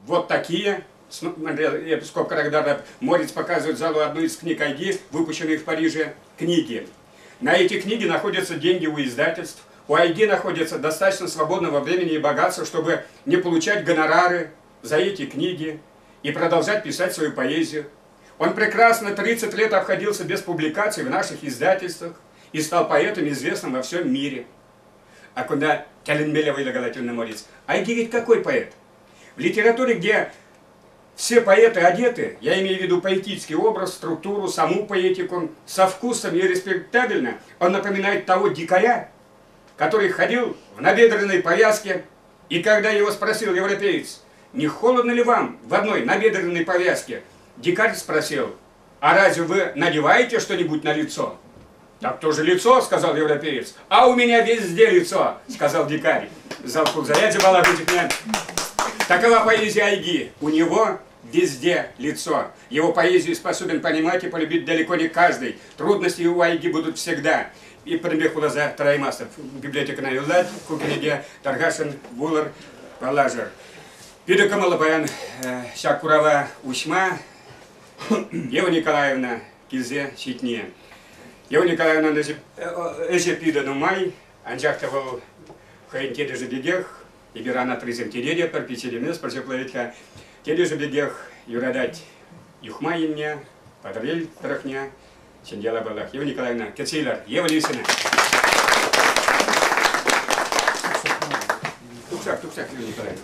Вот такие, скобка Морец показывает залу одну из книг Айги, выпущенных в Париже, книги. На эти книги находятся деньги у издательств, у Айги находится достаточно свободного времени и богатства, чтобы не получать гонорары за эти книги и продолжать писать свою поэзию. Он прекрасно 30 лет обходился без публикаций в наших издательствах и стал поэтом, известным во всем мире. А куда тӗлӗнмелле вӑйлӑ калать Морец. Айги ведь какой поэт? В литературе, где все поэты одеты, я имею в виду поэтический образ, структуру, саму поэтику, со вкусом и респектабельно, он напоминает того дикаря, который ходил в набедренной повязке, и когда его спросил европеец, не холодно ли вам в одной набедренной повязке, дикарь спросил, а разве вы надеваете что-нибудь на лицо? Так тоже лицо, сказал европеец. А у меня везде лицо, сказал дикарь. Зал Такова поэзия Айги. У него везде лицо. Его поэзию способен понимать и полюбить далеко не каждый. Трудности у Айги будут всегда. И пӗтӗмпех вуласа тӑраймастӑп. Библиотекӑна юлать, ку кӗнеке тархасшӑн вулӑр, паллашӑр. Питӗ кӑмӑллӑ паян ҫак курава уҫма Ева Николаевна килсе ҫитни. Ева Николаевнан ӗҫӗ питӗ нумай, анчах та вӑл хӑйӗн тетӗшӗ пекех, эпир анатрисем тететӗпӗр, пичетеместпӗр ҫапла вӗт-ха, тетӗшӗ пекех юратать Юхма енне, Патӑрьел тӑрӑхне, Ҫӗньяла паллах. Ева Николаевна, кӗтсе илер. Ева Лисина. Тухсах, тухсах, Ева Николаевна.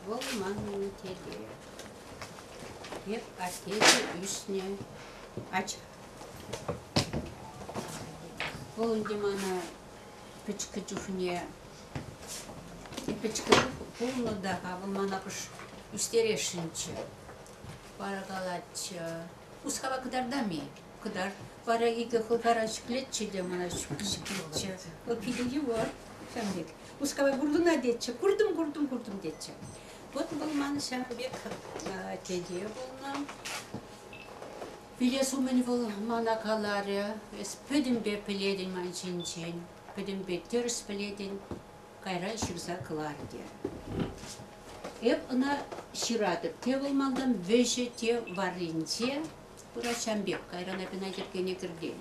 Вӑл манӑн тете. Эп аттесӗр ӳснӗ ача. Вӑл ӗнтӗ мана пӗчӗккӗ чухне пӗчӗккӗ пулнӑ та-ха, вӑл мана кӑш ӳстересшӗнччӗ. Вара калатчӗ, Мускава кӑтартам-и? Кӑтарт. Вара икӗ хӑлхара ҫӗклетчӗ те мана ҫӗклетчӗ. Вӑл питӗ йывӑр ҫавӑн пек. Мускава куртӑна тетчӗ. Куртӑм, куртӑм, куртӑм тетчӗ. Вот вӑл ман ҫавӑн пек тете пулнӑ. Вилес умӗн вӑл мана каларӗ, эс пӗтӗмпе пӗлетӗн ман ҫинчен, пӗтӗмпе тӗрӗс пӗлетӗн, кайран ҫырса кӑлар терӗ. Эп ӑна ҫыратӑп. Те вӑл малтан вӗҫӗ, те варринче пырать ҫам пек. Кайран эп ӑна йӗркене кӗртен.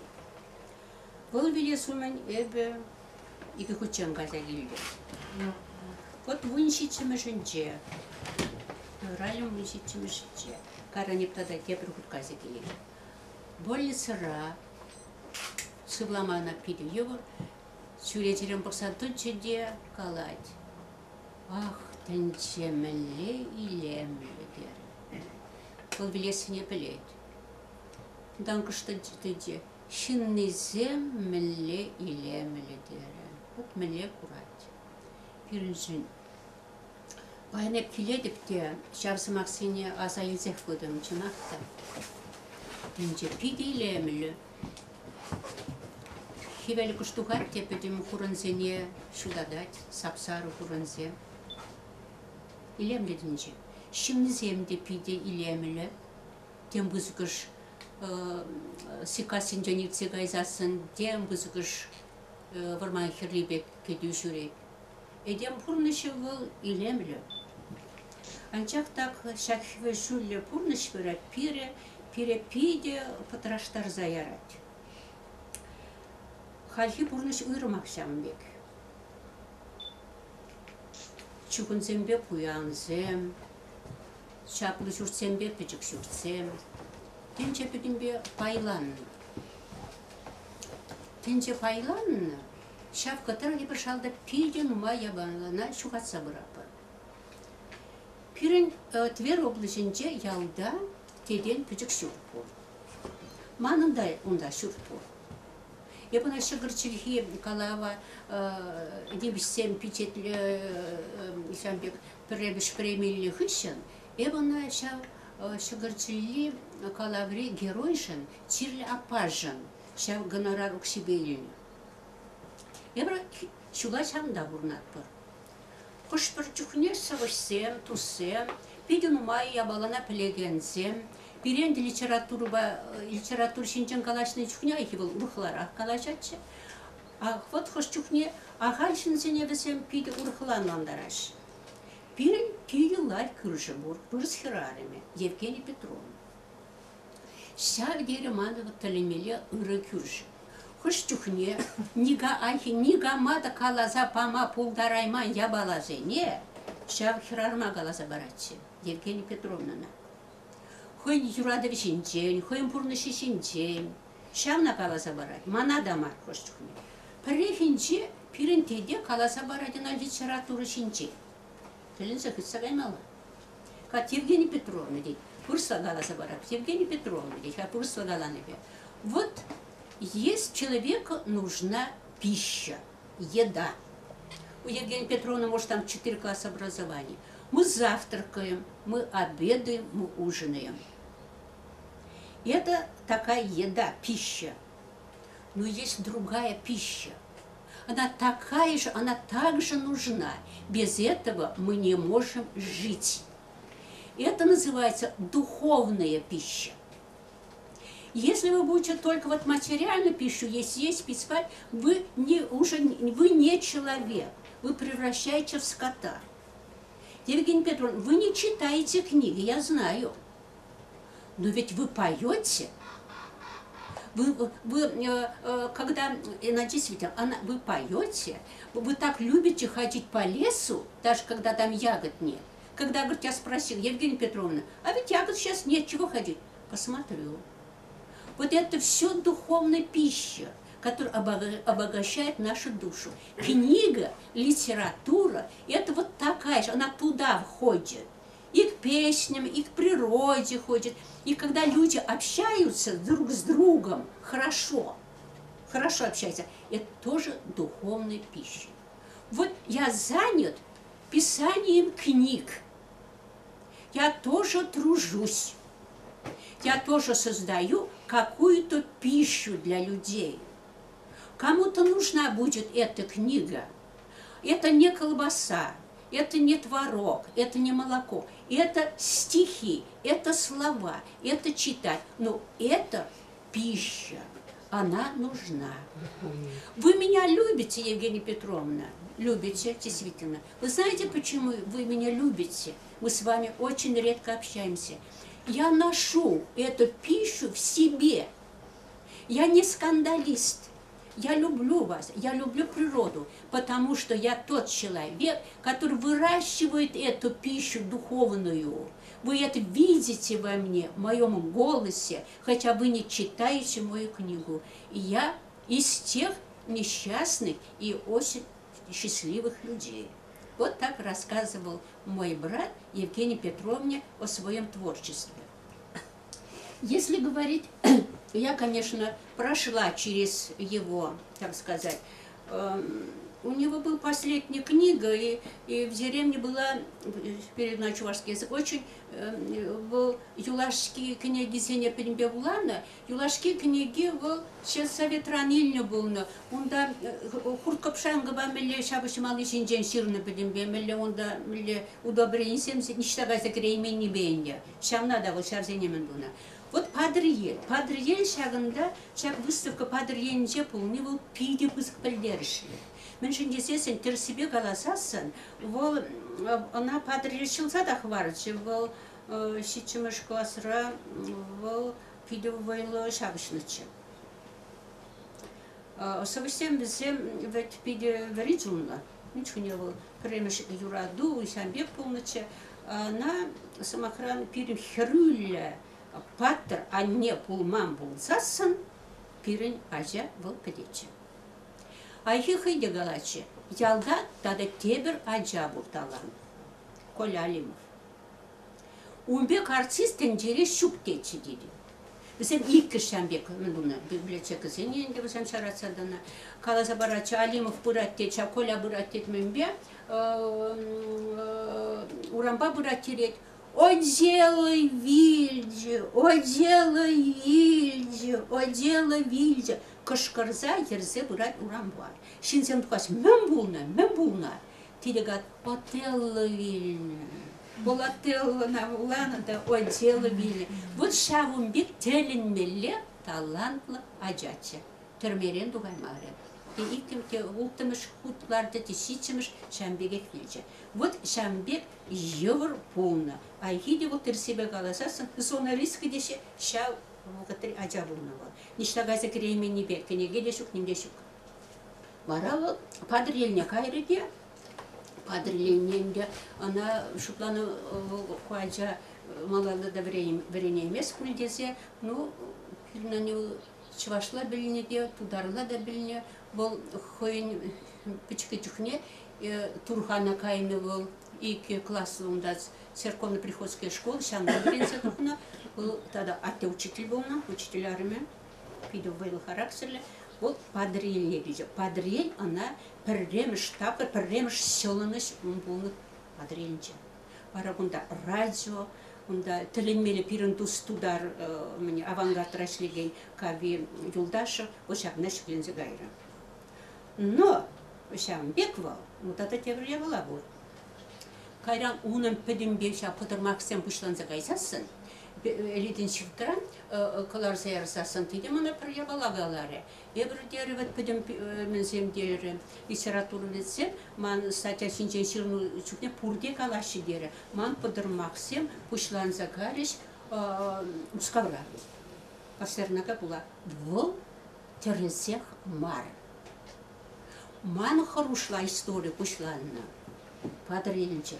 Вӑл вилес умӗн эпӗ икӗ хутчен кайса килтӗм. Вот 17-мӗшӗнче, февралӗн 17-мӗшӗнче, кайран эп тата тепӗр хут кайса килетӗп. Больницӑра сывлама ӑна питӗ йывӑр. Чӳречерен пӑхса тӑчӗ те калать: Ах, тӗнче мӗнле илемлӗ терӗ. Вӑл вилессине пӗлет. Унтан кӑштӑнчӗ тӗнче. Ҫыннисем мӗнле илемлӗ терӗ. Вӑт мӗнле курать. Пирӗншӗн паян эп килетӗп те ҫав сӑмахсене аса илсех пытӑм, чӑнах та. Тӗнче питӗ илемлӗ. Хӗвел кӑшт тухать те пӗтӗм хурӑнсене ҫутатать, сап-сарӑ хурӑнсем. Илемлӗ тӗнче. Ҫыннисем те питӗ илемлӗ. Тем пысӑкӑш Сиккассинчен иртсе кайсассӑн тем пысӑкӑш вӑрман хӗрри пек кӗтӳ ҫӳрет. Этем пурнӑҫӗ вӑл илемлӗ. Анчах та ҫак хӗвӗшӳллӗ пурнӑҫ вара пире, пире питӗ пӑтраштарса ярать. Хальхи пурнӑҫ уйрӑмах ҫавӑн пек. Чухӑнсемпе пуянсем, чаплӑ ҫуртсемпе пӗчӗк ҫуртсем, тӗнче пӗтӗмпе пайланнӑ. Тӗнче пайланнӑ, ҫав кӑтра эпир шалта питӗ нумай япалана ҫухатса пыратпӑр. Пирӗн Тверь облаҫӗнче ялта тетен пӗчӗк ҫурт пур. Манӑн та унта ҫурт пур. Эп ӑна ҫӑкӑр чӗлхи калава нимӗҫсем пичетле ҫавӑн пек пӗрремӗш преми илнӗ хыҫҫӑн эп ӑна ҫав ҫӑкӑр чӗлли калаври геройшӑн, чирлӗ аппашӑн ҫав гонорар укҫипе илнӗ. Эпир ҫула ҫавӑнта пурӑнатпӑр. Хӑш-пӗр чухне сӑвӑҫсем, туссем, питӗ нумай япалана пӗлекенсем. Пирӗн литературӑпа литература ҫинчен калаҫнӑ чухне айхи вӑл урӑхларах калаҫатчӗ. А вот хӑш чухне ахаль ҫынсене вӗсем питӗ урӑхла ӑнлантараҫҫӗ. Пирӗн питӗ лайӑх кӳршӗ пур, вырӑс хӗрарӑмӗ Евгений Петровна. Ҫав тери манӑн тӗлӗнмелле ырӑ кӳршӗ. Хӑш чухне никама та каласа пама пултарайман япаласене ҫав хӗрарӑма каласа паратчӗ Евгения Петровнана. Хӑйӗн юратӑвӗ ҫинчен, хӑйӗн пурнӑҫӗ ҫинчен ҫавна каласа парать. Мана та мар хӑш чухне. Пӗррехинче пирӗн тете каласа парать ӑна литература ҫинчен. Тӗлӗнсе хытса каймалла. Как Евгения Петровна тет, вырӑсла каласа парать. Евгения Петровна тет, ха вырӑсла каланипе. Вот есть человеку нужна пища, еда. У Евгении Петровны, может, там 4 класса образования. Мы завтракаем, мы обедаем, мы ужинаем. Это такая еда, пища. Но есть другая пища. Она такая же, она также нужна. Без этого мы не можем жить. Это называется духовная пища. Если вы будете только вот материальную пищу есть, есть, пить, спать, вы не, уже, вы не человек, вы превращаете в скота. Евгения Петровна, вы не читаете книги, я знаю. Но ведь вы поете. Вы, когда, она действительно, вы поете, вы так любите ходить по лесу, даже когда там ягод нет. Когда, говорит, я спросил, Евгения Петровна, а ведь ягод сейчас нет, чего ходить? Посмотрю. Вот это все духовная пища, которая обогащает нашу душу. Книга, литература, это вот такая же, она туда входит. И к песням, и к природе ходит. И когда люди общаются друг с другом хорошо, хорошо общаются, это тоже духовная пища. Вот я занят писанием книг. Я тоже тружусь. Я тоже создаю какую-то пищу для людей. Кому-то нужна будет эта книга. Это не колбаса, это не творог, это не молоко. Это стихи, это слова, это читать. Но это пища, она нужна. Вы меня любите, Евгения Петровна? Любите, действительно. Вы знаете, почему вы меня любите? Мы с вами очень редко общаемся. Я ношу эту пищу в себе. Я не скандалист. Я люблю вас, я люблю природу, потому что я тот человек, который выращивает эту пищу духовную. Вы это видите во мне, в моем голосе, хотя вы не читаете мою книгу. И я из тех несчастных и очень счастливых людей. Вот так рассказывал мой брат Евгений Петровне о своем творчестве. Если говорить, я, конечно, прошла через его, так сказать, у него был последняя книга, и в деревне была, перед на чувашский язык, очень был юлашки кӗнекисене пӗтӗмпе вуланӑ, юлашки кӗнеки вӑл сельсоветран илнӗ пулнӑ. Унта хурт-кӑпшанкӑпа мӗнле ҫапӑҫмалли ҫинчен ҫырнӑ пӗтӗмпе, мӗнле унта мӗнле удобренисем ниҫта кайса кӗрейменнипе ӗнтӗ. Ҫавна та вӑл ҫавсене мӗн тунӑ. Вот Патӑрьел. Патӑрьел ҫакӑнта, ҫак выставка Патӑрьелӗнче пулни вӑл питӗ пысӑк пӗлтерӗшлӗ. Мӗншӗн тесессӗн тӗрӗссипе каласассӑн, вӑл ӑна Патӑрьел ҫӑлса та хӑварчӗ. Вӑл ҫиччӗмӗш класра вӑл питӗ вӑйлӑ ҫапӑҫнӑччӗ. Сӑвӑҫсем вӗсем вӗт питӗ вӗри чунлӑ. Ун чухне вӑл пӗрремӗш юрату ҫавӑн пек пулнӑччӗ. Ӑна, сӑмахран, пирӗн хӗрӳллӗ паттӑр анне пулман пулсассӑн пирӗн ача вӑл пӗтетчӗ. Айхи хӑй те калатчӗ, ялта тата тепӗр ача пур талант, Коля Алимов. Ун пек артист тӗнчере ҫук тетчӗ тет. Вӗсем иккӗш ҫавӑн пек мӗн тунӑ, библиотекӑсене ӗнтӗ вӗсем ҫаратса тӑнӑ. Каласа паратчӗ, Алимов пырать тет, ҫав Коля пырать тет мӗнпе, урампа пырать терет. О, дело вилчӗ, о, дело вилчӗ, о, дело вилчӗ. Кӑшкӑрса йӗрсе пырать урампа. Ҫынсем тухаҫ, мӗн пулнӑ, мӗн пулнӑ? Тилӗ Отелло вилнӗ. Вӑл Отеллӑна вуланӑ та Отелло вилнӗ. Вот ҫавӑн пек тӗлӗнмелле талантлӑ ачаччӗ. Тӗрмерен тухаймарӗ. Те иккӗм, те улттӑмӗш хут ларчӗ, те ҫиччӗмӗш, ҫавӑн пекех вилчӗ. Вот ҫавӑн пек йывӑр пулнӑ. Айхи те вӑл тӗрӗссипе каласассӑн зоналистка теҫҫӗ, ҫав вӑхӑтри ача пулнӑ вӑл. Ниҫта кайса кӗрейменнипе кӗнеке те ҫук, ним те ҫук. Вара вӑл Патӑрьелне кайрӗ те, Патӑрьелне ӗнтӗ ӑна шутланӑ вӑл ку ача малалла та вӗренеймест пуль тесе, ну, пирӗн чӑвашла пӗлнӗ те, тутарла та пӗлнӗ. Вӑл хӑйӗн пӗчӗккӗ чухне Турхана кайнӑ вӑл, икӗ класслӑ унта церковно-приходская школа, ҫавӑнта вӗренсе тухнӑ. Вӑл тата атте учитель пулнӑ, учитель арӑмӗ. Питӗ вӑйлӑ характерлӗ. Вӑл Патӑрьелне килчӗ. Патӑрьел ӑна пӗрремӗш тапхӑр, пӗрремӗш ҫӑлӑнӑҫ ун пулнӑ Патӑрьелӗнче. Вара кунта радио, унта тӗлӗнмелле пирӗн тус тутар авангардра ӗҫлекен Кави юлташӗ вӑл ҫакна ҫӗкленсе кайрӗ. Но ҫавӑн пек вӑл, ну тата тепӗр япала пур. Кайран унӑн пӗтӗмпе ҫав пӑтӑрмахсем пуҫланса кайсассӑн, Лидин ҫуртран кӑларса ярсассӑн тете мана пӗр япала каларӗ. Эпир терӗ вӗт пӗтӗм мӗнсем терӗ, литературоведсем ман статья ҫинчен ҫырнӑ чухне пурте калаҫҫӗ терӗ. Ман пӑтӑрмахсем пуҫланса кайрӗҫ Мускавра. Пастернака пула. Вӑл тӗрӗсех мар. Ман хӑрушла истори пуҫланнӑ Патӑрьелӗнче.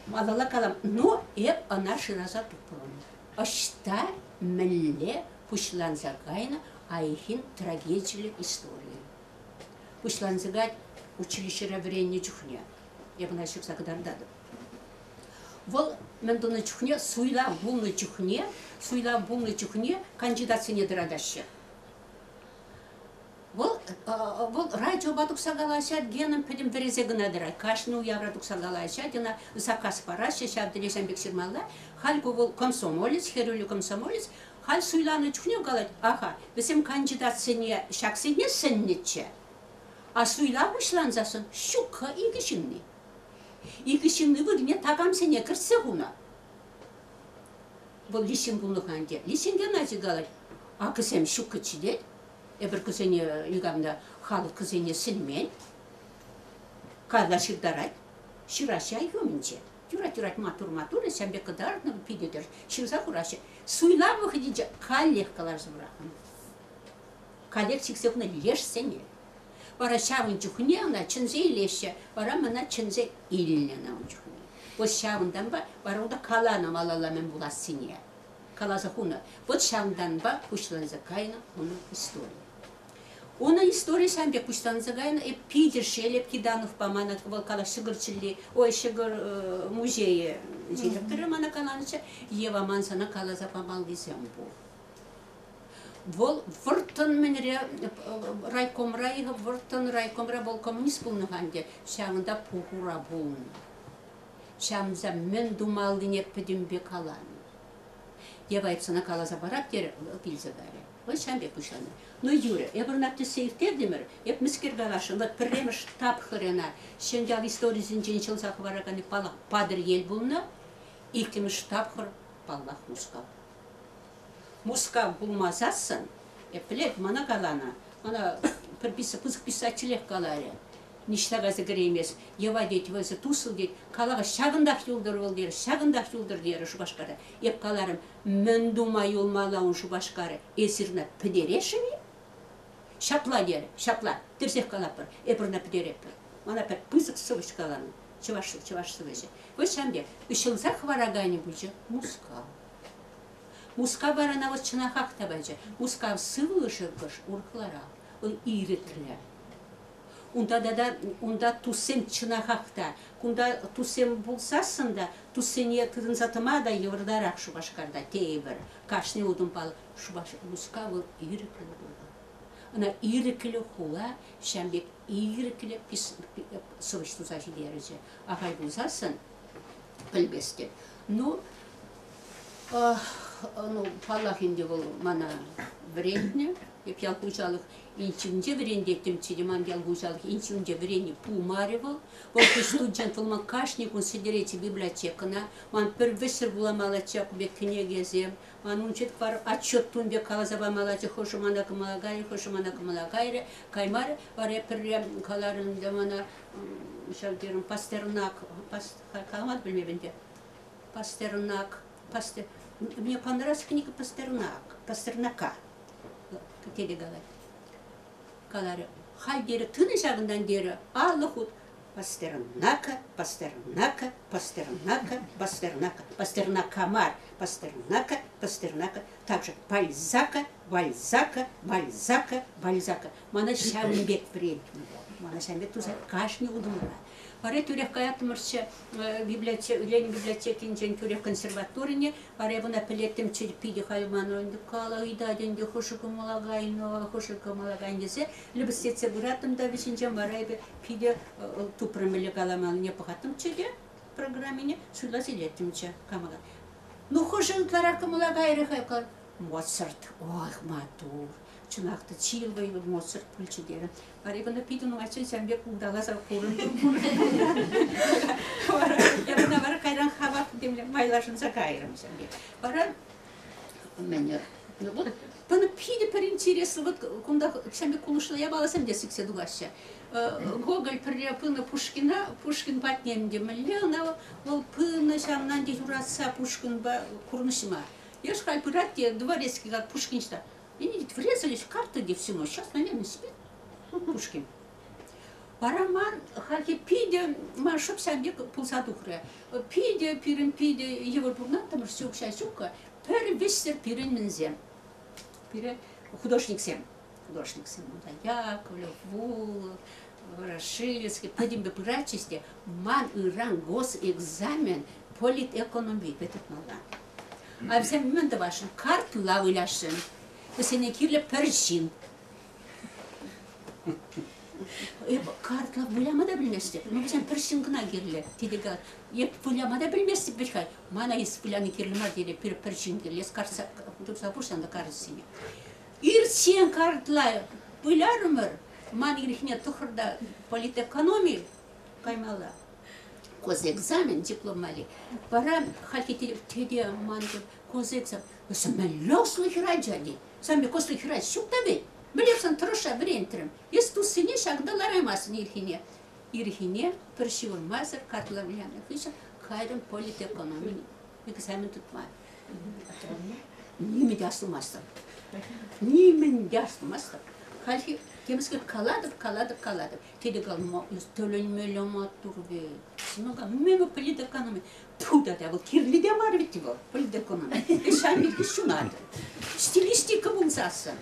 Малалла калам, ну, эп ӑна шыраса тупрӑм. Ӑҫта, мӗнле пуҫланса кайнӑ Айхин трагедиллӗ историйӗ. Пуҫланса кать училищӗре вӗреннӗ чухне. Эп ӑна ҫырса кӑтартатӑп. Вӑл мӗн тунӑ чухне, суйлав пулнӑ чухне, суйлав пулнӑ чухне кандидатсене тӑратаҫҫӗ. Вӑл, вӑл радиопа тухса калаҫать, Генӑн пӗтӗм вӗресе кӑна тӑрать. Кашни уявра тухса калаҫать, ӑна заказ параҫҫӗ, ҫав тӗле пек ҫырмалла. Халь ку вӑл комсомолец, хӗрӳллӗ комсомолец. Халь суйланӑ чухне калать, аха, вӗсем кандидатсене ҫаксене сӗннӗччӗ, а суйлав пуҫлансассӑн ҫук-ха икӗ ҫынни. Икӗ ҫынни вырӑнне такамсене кӗртсе хунӑ. Вӑл Лисин пулнӑ-ха ӗнтӗ. Лисин Геннадий калать, акӑсем ҫуккӑччӗ тет. Эпир кӗсене никам та халӑх кӗсене сӗнмен. Калла ҫыртарать. Ҫыраҫҫӗ ай умӗнче. Юрать, юрать, маттур, маттур, ҫавӑн пек кӑтартнӑ, питӗ тӗрӗс. Ҫырса хураҫҫӗ. Суйлав вӑхӑтӗнче каллех каларса пӑрахнӑ. Каллех чиксе хунӑ лешсене. Вара ҫавӑн чухне ӑна чӗнсе илеҫҫӗ. Вара мана чӗнсе илнӗ ӑна ун чухне. Вот ҫавӑнтанпа вара унта каланӑ малалла мӗн пулассине. Каласа хунӑ. Вот ҫавӑнтанпа пуҫланса кайнӑ унӑн историйӗ. Унӑн историйӗ ҫавӑн пек пуҫланса кайнӑ. Эп питӗ шел, эп Кидановпа мана вӑл калас ҫӑкӑр чӗлли, ой, ҫӑкӑр музейӗ директорӗ мана каланӑччӗ. Ева, ман сана каласа памаллисем пур. Вӑл вӑрттӑн мӗнре райкомра-и вӑрттӑн райкомра вӑл коммунист пулнӑ-ха ӗнтӗ, ҫавӑнта пухура пулнӑ. Ҫавӑнса мӗн тумаллине пӗтӗмпе каланӑ. Ева эп сана каласа парап терӗ, вӑл килсе кайрӗ. Вӑл ҫавӑн пек пуҫланӑ. Ну, юрӗ, эпир ӑна тӗссе ирттертӗмӗр, эп мӗскер каласшӑн, вӑт пӗрремӗш тапхӑрӗ ӑна Ҫӗньял историсенчен ҫӑлса хӑвараканни паллах Патӑрьел пулнӑ, иккӗмӗш тапхӑр, паллах, Мускав. Мускав пулмасассӑн, эп пӗлет, мана каланӑ, мана пӗр пысӑк писателех каларӗ. Ниҫта кайса кӗреймест. Ева тет, вӗсӗ туслӑ тет, калаха ҫакӑнтах юлтӑр вӑл терӗ, ҫакӑнтах юлтӑр терӗ Шупашкара. Эп каларӑм, мӗн тума юлмалла ун Шупашкарӗ, эсир ӑна пӗтересшӗн-и? Ҫапла терӗ, ҫапла, тӗрсех калатпӑр, эпир ӑна пӗтеретпӗр. Мана пӗр пысӑк сӑвӑҫ каланӑ, чӑваш, чӑваш сӑвӑҫӗ. Вӑт ҫавӑн пек, ҫӑлса хӑвараканӗ пулчӗ Мускав. Мускав вара навӑз чӑнахах та пачӗ. Мускав сывлӑшӗ кӑш урӑхларах, вӑл ирӗклӗ. Унта тата унта туссем чӑнахах та, кунта туссем пулсассӑн та туссене тытӑнса тӑма та йывӑртарах Шупашкарта тейӗпӗр. Кашни утӑмпа Мускав вӑл ирӗклӗ хула. Ӑна ирӗклӗ хула ҫавӑн пек ирӗклӗ сӑвӑҫ туса ҫитерчӗ. Ахаль пулсассӑн пӗлместӗп. Ну, ну, паллах ӗнтӗ вӑл мана вӗрентнӗ. Эп ял хуҫалӑх институтӗнче вӗрентеттӗмччӗ те ман ял хуҫалӑх институтӗнче вӗренни пулмарӗ вӑл. Вӑл студент пулма кашни кун сӗтӗретчӗ библиотекӑна. Ман пӗр вӗҫсӗр вуламаллаччӗ ҫак пек кӗнекесем. Ман ун чух вара отчет тун пек каласа памаллаччӗ, хӑшӗ мана кӑмӑла кайрӗ, хӑшӗ мана кӑмӑла кайрӗ. Каймарӗ. Вара эп пӗрре каларӑм ӗнтӗ мана ҫав терӗм Пастернак, калама та пӗлмеп ӗнтӗ. Пастернак, Пастер... Мне понравилась книга Пастернак, Пастернака. Тете калать. Каларӗ, халь терӗ, тытӑн ҫакӑнтан терӗ, 50 хут Пастернака, Пастернака, Пастернака, Пастернака, Пастернака мар, Пастернака, Пастернака, также Бальзака, Бальзака, Бальзака, Бальзака. Мана ҫавӑн пек вӗрентнӗ. Мана ҫавӑн пек туса кашни утӑмра. Вара тӳрех каяттӑмӑрччӗ Ленин библиотекинчен тӳрех консерваторине. Вара эп ӑна пӗлеттӗмччӗ, питӗ халь ман ӗнтӗ кала ыйтать ӗнтӗ, хӑшӗ кӑмӑла кайнӑ, хӑшӗ кӑмӑла кайнӑ тесе лӗпӗстетсе пыраттӑм та вӗҫӗнчен вара эпӗ питӗ тупрӑм мӗнле каламаллине пӑхаттӑмччӗ те программине суйласа илеттӗмччӗ кама. Ну хӑшӗ ытларах кӑмӑла кайрӗ-ха? Моцарт. Ох, маттур. Чӑнах та чи вӑйлӑ Моцарт пулчӗ терӗ. Вара ӑна питӗ нумайччен ҫавӑн пек улталаса пурӑнтӑм. Вара эпӗ ӑна вара кайран хамах темле майлашӑнса кайрӑм ҫавӑн пек. Вара мӗн, ну вот пӑнӑ питӗ пӗр интереслӗ вот кунта ҫавӑн пек кулӑшла япаласем те сиксе тухаҫҫӗ. Гоголь пӗрре пынӑ Пушкина, Пушкин патне ӗнтӗ мӗнле ӑна вӑл пынӑ ҫавна ӗнтӗ юратса Пушкинпа курнӑҫма. Леш халь пырать те дворецкий как Пушкин ҫта. И врезались в карту где всю ночь. Сейчас, наверное, спит Пушкин. Вара ман хальхи питӗ, ман шӑп ҫав пек пулса тухрӗ. Питӗ, пирӗн питӗ йывӑр пурӑнаттӑмӑр, укҫа ҫуккӑ. Пӗр вӗҫсӗр пирӗн мӗнсем, пире художниксем. Художниксем унта Яковлев, Вулов, Ворошиловский, пӗтӗмпе пыратчӗҫ те ман ыран госэкзамен политэкономипе тытмалла. А вӗсем мӗн тӑвасшӑн? Картла вылясшӑн. Вӗсене кирлӗ пӗр ҫын. Эп картла выляма та пӗлместӗп. Ну, вӗсем пӗр ҫын кӑна кирлӗ. Тете эп выляма та пӗлместӗп вӗт-ха. Мана эс выляни кирлӗ мар тете, пӗр, пӗр ҫын кирлӗ. Эс картса туса пурсан та картсене. Иртсен картла вылярӑмӑр. Ман ирхине тӑхӑрта политэкономи каймалла. Госэкзамен диплом валли. Вара хальхи тете ман госэкзамен. Мӗнле ӑслӑ хӗрача тет. Сан пек ӑслӑ хӗрача ҫук та вӗт. Мӗнле сан тӑрӑшса вӗрентрӗм. Эс туссене ҫакӑнта лараймастӑн ирхине. Ирхине пӗр ҫывӑрмасӑр картла вылянӑ хыҫҫӑн кайрӑм политэкономи экзамен тытма. Нимӗн те астумастӑп. Нимӗн те астумастӑп. Хальхи темскер калатӑп, калатӑп, калатӑп. Тете калама тӗлӗнмелле маттур вӗт. Ну-ка, мӗн политэкономи? Тьфу тата вӑл кирлӗ те мар вӗт вӑл, политэкономи. Ҫав пирки ҫунатӑ. Стилистика пулсассӑн,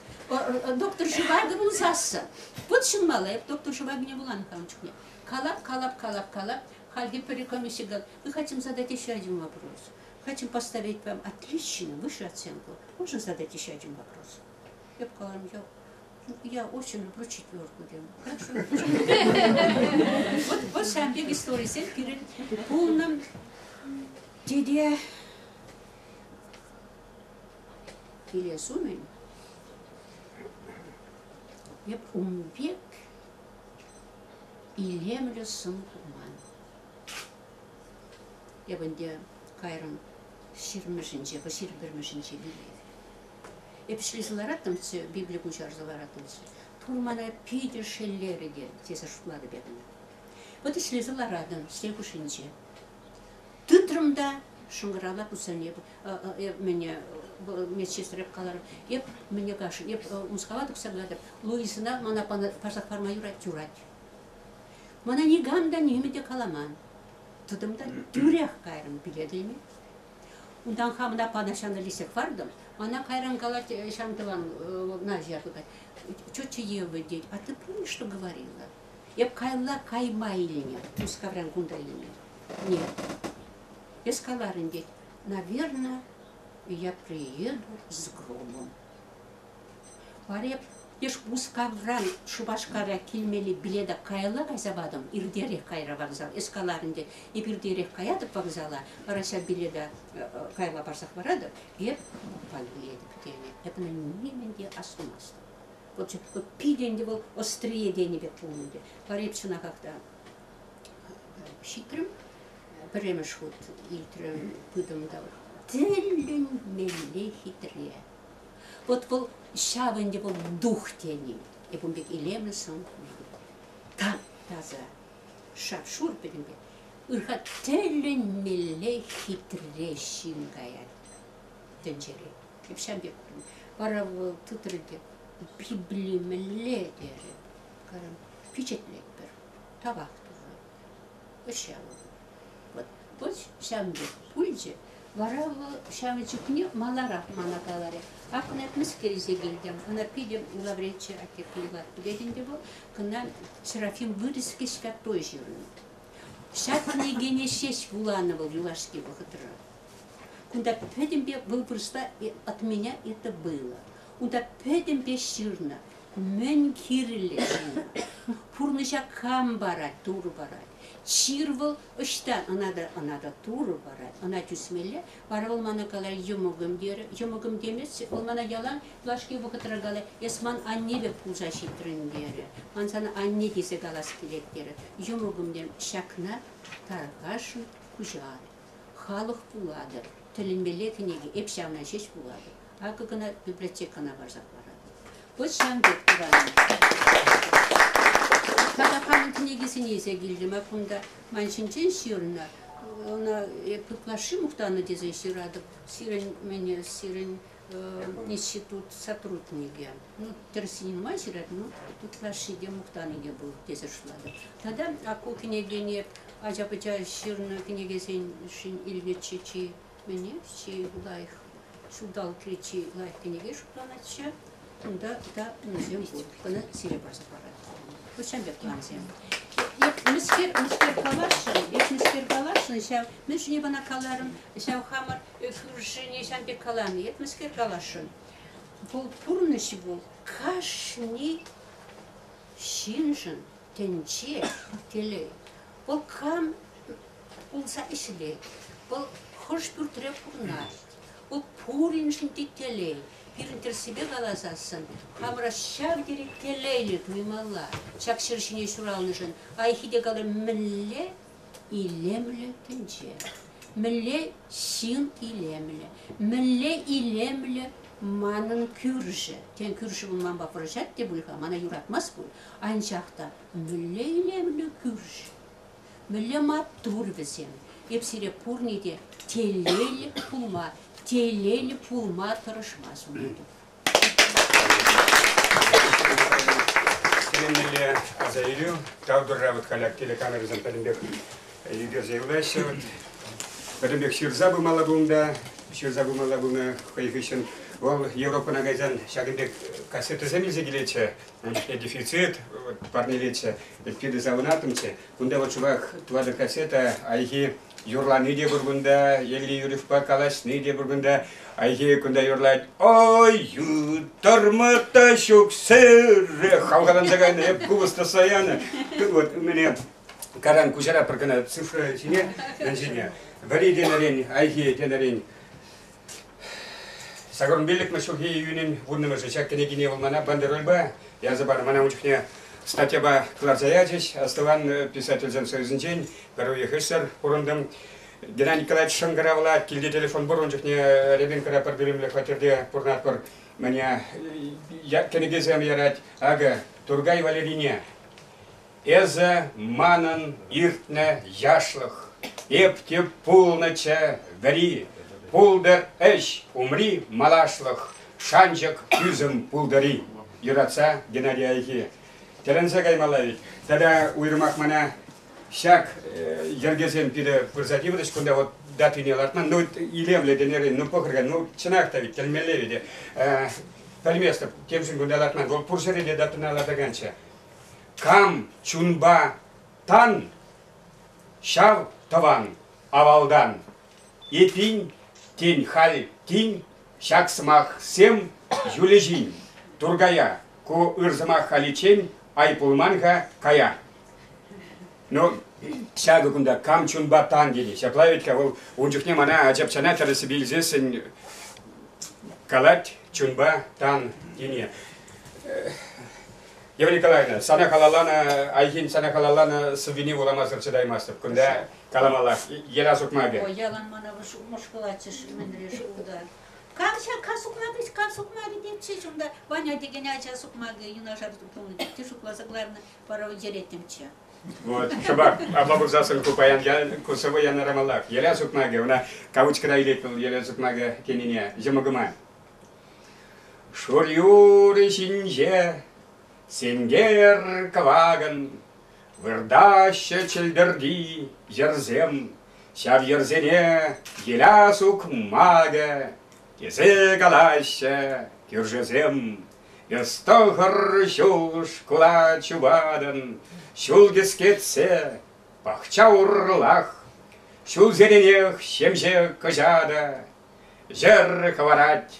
доктор Живаго пулсассӑн. Вот ҫынмалла, эп доктор Живагине вуланӑ-ха ун чухне. Калап, калап, калап, калап. Хальхи пӗр комисси мы хотим задать еще один вопрос. Хотим поставить вам отлично, высшую оценку. Можно задать еще один вопрос? Эп каларӑм, я очень люблю четверку тем. Хорошо. Вот, вот ҫавӑн пек историсем пирӗн пулнӑ. Тете килес умӗн эп ун пек илемлӗ сӑн курман. Эп ӗнтӗ кайрӑм ҫирӗммӗшӗнче, 21-мӗшӗнче вилет. Эп ӗҫлесе лараттӑмччӗ, Библи куҫарса лараттӑмччӗ. Тур мана питӗ шеллерӗ те, тесе шутлатӑп эпӗ. Вот ӗҫлесе ларатӑн сӗтел хушшинче. Тытрӑм та шӑнкӑравла пуссан эп мӗне медсестра каларӑм, эп мӗне кашӑн, эп Мускава тухса каятӑп, Луизӑна мана парса хӑварма юрать, юрать. Мана никам та нимӗн те каламан. Тытӑм та тӳрех кайрӑм билет илме. Унтан хамӑна панӑ ҫанӑ лиссе хӑвартӑм. Мана кайран калать ҫам тӑван Надя тукать. Тетя Ева тет, а ты помнишь, что говорила? Эп каялла кайма илнӗ, Мускавран кунта илнӗ. Нет. Эс каларӑн, тет, наверное, я приеду с громом. Вара эп леш Мускавран Шупашкара килмелли билета каялла кайса патӑм, иртерех кайра вокзал. Эс каларӑн, тет, эп иртерех каятӑп вокзала, вара ҫав билета каялла парсах паратӑп, эп пан билетӗп тенӗ. Эп ӑна нимӗн те астумастӑп. Вӑл питӗ ӗнтӗ вӑл острие тенӗ пек пулнӑ ӗнтӗ. Вара эп чӑнахах та ҫитрӗм. Пӗрремӗш хут илтрӗм, пытӑм та тӗлӗнмелле хитре. Вот вӑл ҫав ӗнтӗ вӑл дух тени. Эп ун пек илемлӗ сӑн тап-таса, шап-шур пӗтӗмпе. Ырха тӗлӗнмелле хитре ҫын каять тӗнчере. Эп ҫав пек курнӑ. Вара вӑл тытрӗ те Библи мӗнле терӗ. Карам пичетлетпӗр. Тавах турра. Ҫав. Вот, вот ҫавӑн пек пулчӗ. Вара вӑл ҫавӑн чухне маларах мана каларӗ. Ак ӑна мӗскер илсе килтӗм. Ӑна питӗ Лаврентий атте пулать пулет ӗнтӗ вӑл. Кӑна Серафим Вырӑский святой ҫырнӑ. Ҫак кӗнекене ҫеҫ вуланӑ вӑл юлашки вӑхӑтра. Кунта пӗтӗмпе вӑл вырӑсла от меня это было. Унта пӗтӗмпе ҫырнӑ. Мӗн кирлӗ ҫынна? Пурнӑҫа кам парать, Турӑ парать. Чир вӑл ӑҫтан? Ӑна та, ӑна та Турӑ парать. Ӑна тӳсмелле. Вара вӑл мана калать, йӑмӑкӑм терӗ. Йӑмӑкӑм темест, вӑл мана ялан юлашки вӑхӑтра калать, эс ман анне пек пулса ҫитрӗн терӗ. Ман сана анне тесе калас килет терӗ. Йӑмӑкӑм терӗм, ҫакна тархасшӑн куҫар. Халӑх вулатӑр. Тӗлӗнмелле кӗнеке. Эп ҫавна ҫеҫ вулатӑп. Акӑ кӑна библиотекӑна парса хӑваратӑп. Вӑт ҫавӑн пек тӑванӑм. Тата хамӑн кӗнекесене илсе килтӗм. Ак кунта ман ҫинчен ҫырнӑ. Ӑна эп ытлашши мухтанӑ тесе ҫыратӑп. Сирӗн мӗне, сирӗн институт сотрудникӗ. Ну, тӗрӗссине нумай ҫырать, но ытлашши те мухтани те пур тесе шутлатӑп. Тата ак ку кӗнекене ача-пӑча ҫырнӑ кӗнекесеншӗн илнӗччӗ чи мӗне, чи лайӑх ҫулталӑкри чи лайӑх кӗнеке шутланатчӗ. Унта та мӗнсем пур. Кӑна сире парса паратӑп. Вот ҫавӑн пек плансем. Эп мӗскер, мӗскер каласшӑн, эп мӗскер каласшӑн ҫав, мӗншӗн эп ӑна каларӑм, ҫав хамӑр кӳршӗне ҫавӑн пек каланӑ, эп мӗскер каласшӑн. Вӑл пурнӑҫ вӑл кашни ҫыншӑн тӗнче телей. Вӑл кам пулса ӗҫлет, вӑл хӑш пӳртре пурӑнать, вӑл пуриншӗн те телей. Пирӗн тӗрӗссипе каласассӑн, хамӑра ҫав тери телейлӗ туймалла ҫак ҫӗр ҫине ҫуралнӑшӑн. Айхи те каларӗ, мӗнле илемлӗ тӗнче, мӗнле ҫын илемлӗ, мӗнле илемлӗ манӑн кӳршӗ. Тен, кӳршӗ вӑл манпа вӑрҫать те пуль-ха, мана юратмасть пуль. Анчах та мӗнле илемлӗ кӳршӗ. Мӗнле маттур вӗсем. Эп сире пурне те телейлӗ пулма, телейлӗ пулма тӑрӑшма сунатӑп. Тӗлӗнмелле аса илӳ. Тав турра вот халь телекамерӑсем пӗтӗмпех ӳкерсе юлаҫҫӗ. Вот пӗтӗмпех ҫырса пымалла пулнӑ, ҫырса пымалла пулнӑ хӑй хыҫҫӑн. Вӑл Европӑна кайсан ҫакӑн пек кассетӑсем илсе килетчӗ. Ун чухне дефицит парнелетчӗ. Питӗ савӑнаттӑмччӗ. Кунта вот шӑпах тӑватӑ кассета Айхи юрлани те пур кунта, Елли Юрьевпа калаҫни те пур кунта. Айхи кунта юрлать. Ой, ютӑрма та ҫук сӗре хавхаланса кайнӑ, эп купӑс тӑсса янӑ. Вот мене каран куҫара пӗр кӑна цифра ҫине, мӗн ҫине. Вӗри тенӗрен, Айхи тенӗрен 85-мӗш ҫулхи июнӗн вуннӑмӗшӗ ҫак кӗнекине вӑл мана бандерольпа ярса панӑ. Мана ун чухне статьяпа кӑларса ячӗҫ. Астӑван писательсен союзӗнчен пӗр уйӑх ӗҫсӗр пурӑнтӑм. Геннадий Николаевич шӑнкӑравлать, килте телефон пур, ун чухне Рябинкӑра пӗр пӳлӗмлӗ хваттерте пурӑнатпӑр. Мӗне кӗнекесем ярать. Акӑ, Тургай Валерине Эсӗ манӑн иртнӗ яшлӑх, эп те пулнӑччӗ вӗри. Пултӑр ӗҫ умри малашлӑх, шанчӑк ӳсӗм пултӑр-и. Юратса Геннадий Айхи. Тӗлӗнсе каймалла ведь. Тата уйрӑмах мана ҫак йӗркесем пире пырса тиврӗҫ. Кунта вот датине лартман. Ну, илемлӗ тенӗрен, ну пӑхӑр-ха, ну чӑнах та ведь тӗлмелле ведь. Пӗлместӗп, темшӗн кунта лартман. Вӑл пур ҫӗре те датӑна лартаканччӗ. Кам чунпа тан, ҫав тӑван авалтан. Эпин, тен, халь тин ҫак сӑмахсем юлӗҫин. Туркая, ку ыр сӑмах халиччен ай пулман-ха, кая. Ну, ҫакӑ кунта кам чунпа тан тени. Ҫапла вӗт-ха вӑл ун чухне мана ачапчана тӗрӗссипе илсессӗн калать чунпа тан тени. Ева Николаевна, сана халалланӑ, Айхин сана халалланӑ сӑввине вуламасӑр чӑтаймастӑп. Кунта каламаллах, Ела сукмакӗ. Ой, ялан мана мӑшкӑлатчӗҫ мӗнре шкулта. Кам ҫак сукмакӗ, кам сукмакӗ тетчӗҫ унта. Ваня текен ача сукмакӗ юнашар пулнӑ те шутласа кӑларнӑ, вара йӗреттӗмччӗ. Вот, шӑпах апла пулсассӑн ку паян ку сӑвӑ янӑрамаллах. Еля сукмакӗ, ӑна кавычкӑра илет вӑл Еля сукмакӗ тенине, йӑмӑкӑма. Шур юрӑ ҫинче сенкер кӑвакӑн выртаҫҫӗ чӗлтӗрти йӗрсем. Ҫав йӗрсене Еля сукмакӗ тесе калаҫҫӗ кӳршӗсем. Эс тӑхӑр ҫул шкула чупатӑн, ҫул кӗскетсе пахча урлах. Ҫулсеренех ҫемҫе кӑҫатӑ йӗр хӑварать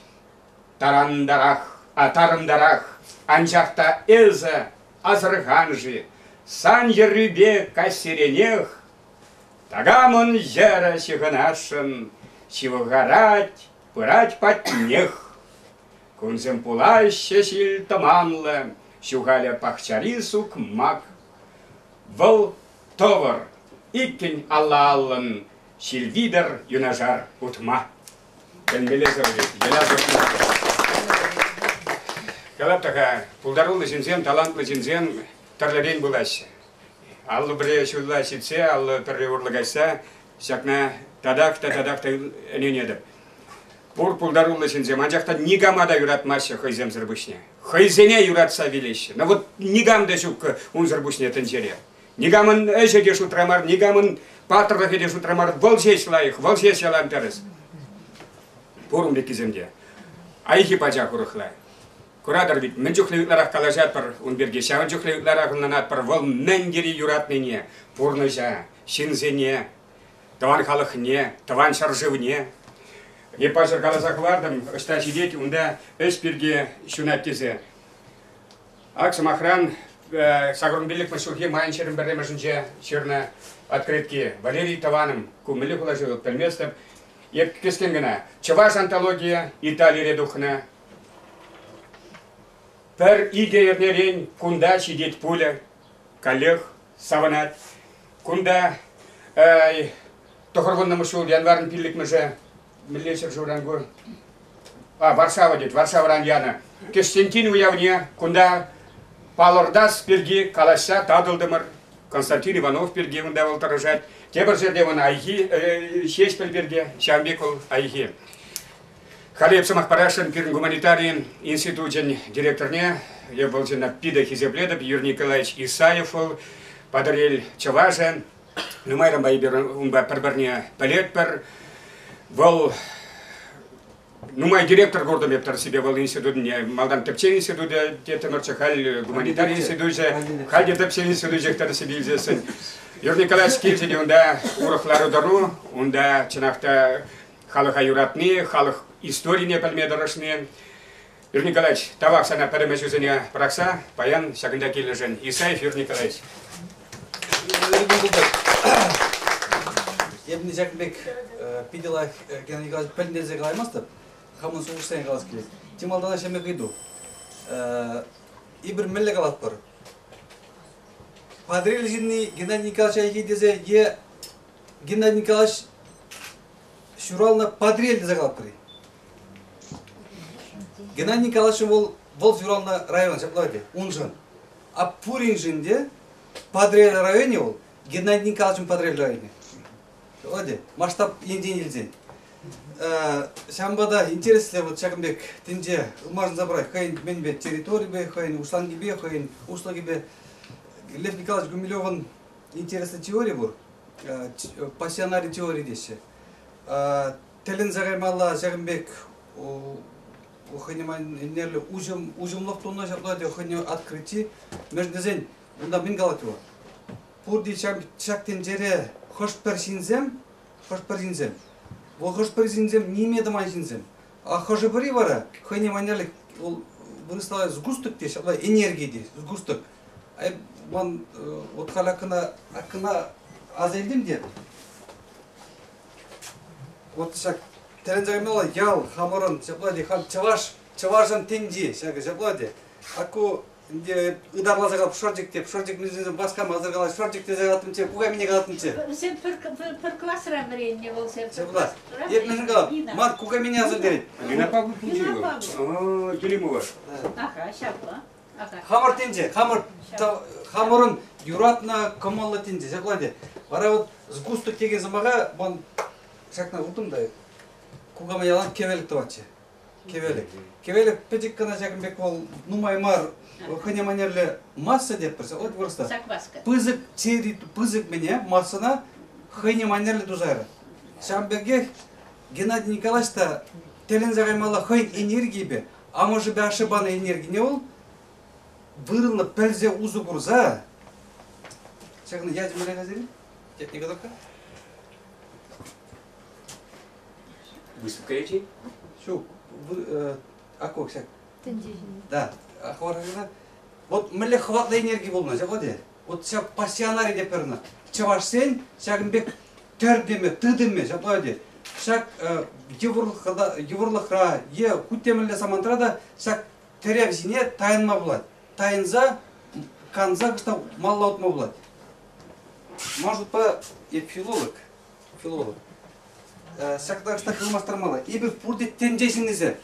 тарантарах, а тарӑнтарах. Анчах та эсӗ асӑрхан-ши, сан йӗррӳпе каҫсеренех такамӑн йӗрӗ ҫыхӑнасшӑн ҫывхарать, пырать патнех. Кунсем пулаҫҫӗ ҫил-тӑманлӑ, ҫухалӗ пахчари сукмак. Вӑл тӑвӑр, иккӗн алла-аллӑн ҫил витӗр юнашар утма. Тӗлмелле сӑвви, йӑла сӑвви. Калап та-ха, пултаруллӑ ҫынсем, талантлӑ ҫынсем тӗрлӗрен пулаҫҫӗ. 51 ҫулла ҫитсе, 51 урлӑ каҫса ҫакна татах та татах та ӗненетӗп. Пур пултаруллӑ ҫынсем, анчах та никама та юратмаҫҫӗ хӑйсемсӗр пуҫне. Хӑйсене юратса вилеҫҫӗ. Но вот никам та ҫук унсӑр пуҫне тӗнчере. Никамӑн ӗҫӗ те шутра мар, никамӑн паттӑрлӑхӗ те шутра мар. Вӑл ҫеҫ лайӑх, вӑл ҫеҫ ялан тӗрӗс. Пур ун пеккисем те. Айхи пачах урӑхла. Куратӑр ведь, мӗн чухлӗ ытларах калаҫатпӑр ун пирки, ҫавӑн чухлӗ ытларах ӑнланатпӑр вӑл мӗн тери юратнине, пурнӑҫа, ҫынсене, тӑван халӑхне, тӑван ҫӗршывне. Эп паҫӑр каласа хӑвартӑм, ӑҫта ҫитет, унта ӗҫ пирки ҫунать тесе. Ак, сӑмахран, 85-мӗш ҫулхи майӑн 21-мӗшӗнче ҫырнӑ открытки Валерий тӑванӑм, ку мӗнле хула-ши вӑл, пӗлместӗп. Эп кӗскен кӑна. Чӑваш антологийӗ Италире тухнӑ. Пӗр-икӗ эрнерен кунта ҫитет пулӗ. Каллех савӑнать. Кунта 90-мӗш ҫул январӗн 5-мӗшӗ мӗнле ҫӗршывран ку? А, Варшава тет, Варшавӑран янӑ. Кӗҫтентин уявне кунта палӑртас пирки калаҫса татӑлтӑмӑр. Константин Иванов пирки унта вӑл тӑрӑшать. Тепӗр ҫӗрте вӑл Айхи Ҫеҫпӗл пирки, ҫавӑн пек вӑл Айхи. Халӗ эп сӑмах парасшӑн пирӗн гуманитари институчӗн директорне, эп вӑл ҫынна питӗ хисеплетӗп, Юрий Николаевич Исаев вӑл, Патӑрьел чӑвашӗ. Нумайранпа эпир унпа пӗр-пӗрне пӗлетпӗр. Вӑл нумай директор куртӑм эп тӑрӑссипе вӑл институтне. Малтан тӗпчев институчӗ теттӗмӗрччӗ, халь гуманитари институчӗ, халь те тӗпчев институчӗ тӑрӑссипе илсессӗн. Юрий Николаевич килчӗ те унта урӑх лару-тӑру, унта чӑнах та халӑха юратни, халӑх историне пӗлме тӑрӑшни. Юрий Николаевич, тавах сана пӗтӗм ӗҫӳсене пӑрахса паян ҫакӑнта килнӗшӗн. Исаев Юрий Николаевич. Эпӗ ҫакӑн пек питӗ лайӑх Геннадий Николаевич пӗлтерсе калаймастӑп. Хамӑн шухӑшсене калас килет. Чи малтанах ҫемье ыйту. Эпир мӗнле калатпӑр? Патӑрьел ҫынни Геннадий Николаевич Айхи тесе е Геннадий Николаевич ҫуралнӑ Патӑрьел тесе калатпӑр-и? Геннадий Николаевич вӑл вӑл ҫуралнӑ район ҫапла те уншӑн. А пуриншӗн те Патӑрьел районӗ вӑл Геннадий Николаевичӑн Патӑрьел районӗ. Ҫапла те масштаб енчен илсен. Ҫавӑнпа та интереслӗ вот ҫакӑн пек тӗнче ылмашӑнса пырать хӑйӗн мӗнпе территорипе, хӑйӗн уҫланкипе, хӑйӗн уҫлӑхӗпе. Лев Николаевич Гумилевӑн интереслӗ теори пур. Пассионари теори теҫҫӗ. Тӗлӗнсе каймалла ҫакӑн пек хӑйне майлӑ уҫӑм, уҫӑмлӑх тунӑ ҫапла те хӑйне открыти. Мӗншӗн тесен унта мӗн калать вӑл? Пурте ҫак тӗнчере хӑш-пӗр ҫынсем, хӑш-пӗр ҫынсем, вӑл хӑш-пӗр ҫынсем ниме тӑман ҫынсем. А хӑшӗ-пӗри вара хӑйне майлӑ вӑл вырӑсла сгусток те ҫапла энерги те сгусток. Ман вот халь аккӑна аккӑна аса илтӗм те вот ҫак тӗлӗнсе каймалла ял хамӑрӑн ҫапла те халь чӑваш чӑвашӑн тӗнчи ҫакӑ ҫапла те. Аку ытарласа калап шӑрчӑк теп, шӑрчӑк мӗншӗн васкамасӑр калать, шӑрчӑк тесе калаттӑмччӗ, кукамине калаттӑмччӗ. Вӗсем пӗр класра вӗреннӗ вӑлсем. Пӗр класс. Эп мӗншӗн калап, ман кукамине аса илтерет. Нина Павловна Путилова. Керимова. Ага, ҫапла. Хамӑр тӗнче, хамӑр хамӑрӑн юратнӑ кӑмӑллӑ тӗнче, ҫапла те. Вара вот сгусток текен сӑмаха ман ҫакна куртӑм та кукама ялан кевелӗк тӑватчӗ. Кевелӗк. Кевелӗк пӗчӗк кӑна ҫакӑн пек вӑл нумай мар хӑйне манерлӗ масса тетпӗр, вот вырӑсла. Закваска. Пысӑк чери, пысӑк мӗне массӑна хӑйне манерлӗ туса ярать. Ҫавӑн пекех Геннадий Николаевич та тӗлӗнсе каймалла хӑйӗн энергийӗпе, амӑшӗпе ашшӗ панӑ энергине вӑл вырӑнлӑ пӗлсе усӑ курса ҫакна ячӗ мӗнле хатӗр? Техника Выставка ячӗ? Ҫук, акок ҫак. Тӗнче ҫине. Да, хӑварса. Вот мӗнле хӑватлӑ энерги пулнӑ, ҫапла те? Вот ҫак пассионари те пӗрнӗ. Чӑвашсен ҫакӑн пек тӗртӗмӗ, тытӑмӗ, ҫапла те. Ҫак йывӑрлӑхра е хуть те мӗнле самантра та ҫак тӗрев ҫине тайӑнма пулать. Тайӑнса, канса кӑштах малалла утма пулать. Ман шутпа, эп филолог, филолог. Ҫакна кӑштах ылмаштармалла. Эпир пурте тӗнче ҫыннисем.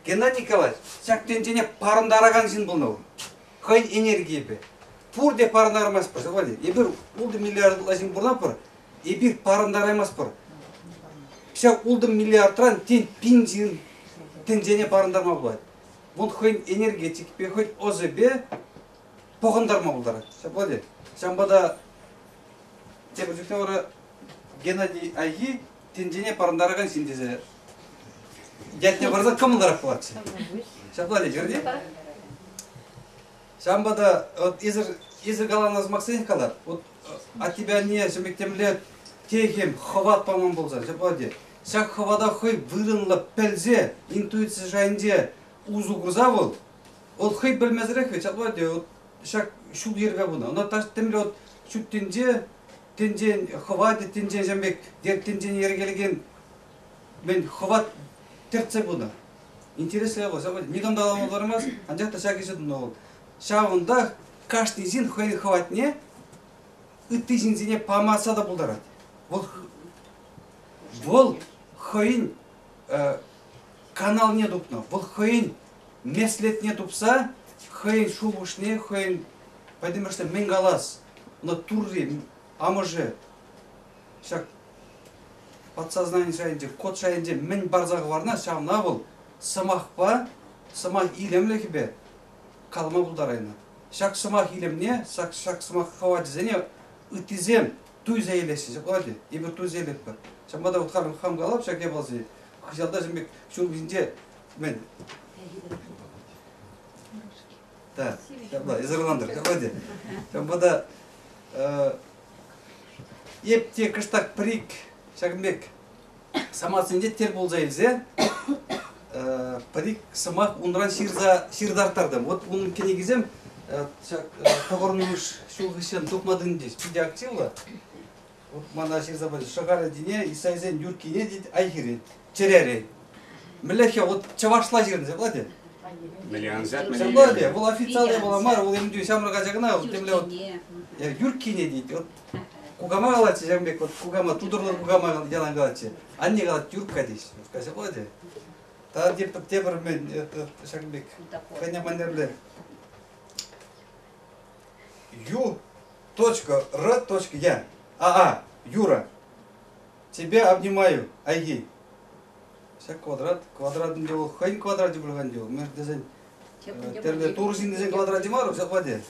Геннадий Николаевич ҫак тӗнчене парӑнтаракан ҫын пулнӑ вӑл. Хӑйӗн энергийӗпе. Пурте парӑнтармастпӑр, ҫапла Эпир ултӑ миллиард ҫын пурӑнатпӑр, эпир парӑнтараймастпӑр. Ҫак ултӑ миллиардран тен пин ҫын тӗнчене парӑнтарма пулать. Вӑл хӑйӗн энергетикипе, хӑйӗн ӑсӗпе пӑхӑнтарма пултарать. Ҫапла те. Ҫавӑнпа та тепӗр чухне вара Геннадий Айхи тӗнчене парӑнтаракан ҫын тесе ятне парса кӑмӑллӑрах пулатчӗ. Ҫапла те, Герди? Ҫавӑнпа та вот эсир, эсир каланӑ сӑмахсенех калар. Вот аттепе анне ҫӗмӗк темле техӗм, хӑват паман пулсан, ҫапла те. Ҫак хӑвата хӑй вырӑнлӑ пӗлсе, интуици шайӗнче усӑ курса вӑл, вӑл хӑй пӗлмесӗрех вӗт, ҫапла те, вот ҫак ҫул-йӗрпе пынӑ. Ӑна темле вот ҫут тӗнче, тӗнчен хӑвачӗ, тӗнчен ҫам пек, тӗнчене йӗркелекен мӗн хӑват тӗртсе пынӑ. Интереслӗ вӑл, ҫав никам та калама пултараймасть, анчах та ҫак ӗҫе тунӑ вӑл. Ҫавӑнтах кашни ҫын хӑйӗн хӑватне ытти ҫынсене памаса та пултарать. Вӑл вӑл хӑйӗн каналне тупнӑ, вӑл хӑйӗн меслетне тупса хӑйӗн шухӑшне, хӑйӗн пӗтӗмӗшле мӗн калас, ӑна Турри, амӑшӗ ҫак подсознани шайӗнче, код шайӗнче мӗн парса хӑварнӑ, ҫавна вӑл сӑмахпа, сӑмах илемлӗхӗпе калама пултарайнӑ. Ҫак сӑмах илемне, ҫак, ҫак сӑмах хӑвачӗсене ыттисем туйса илеҫҫӗ. Ҫапла те, эпир туйса илетпӗр. Ҫавӑнпа та вот хам, хам калап ҫак япаласене. Хыҫалта ҫын пек ҫул ҫинче мӗн? Да, ҫапла, ӑсӑрлантӑр, ҫапла те. Ҫавӑнпа та эп те кӑштах пӗр-ик ҫакӑн пек самантсенче тӗл пулса илсе пӗр-ик сӑмах унран ҫырса ҫыртарттартӑм. Вот унӑн кӗнекисем ҫак тӑхӑрмӗш ҫул хыҫҫӑн тухма тытӑнчӗҫ. Питӗ активлӑ. Вот мана ҫырса пачӗ. Шӑхаль тине Исайсен Юркине тет Айхирен, чӗререн. Мӗнле-ха вот чӑвашла ҫырнӑ, ҫапла те? Мӗнле ансат, мӗнле Ҫапла те, вӑл официаллӑ япала мар, вӑл ӗнтӗ ҫамрӑк ача кӑна, вӑл темле вот Юркине тет. Вот кукама калатчӗ ҫавӑн пек, вот кукама, тутӑрлӑ кукама ялан калатчӗ. Анне калать, Юркка теҫҫӗ. Ҫапла те. Тата тепӗр мӗн, ҫакӑн пек хӑйне манерле. Ю точка Р точка Я. А, Юра. Тебя обнимаю, Айги. Ҫак квадрат, квадрат ӗнтӗ вӑл хӑйӗн квадрачӗ пуль-ха ӗнтӗ вӑл. Мӗншӗн тесен тӗрлӗ турӑ ҫыннисен квадрачӗ мар, ҫапла те.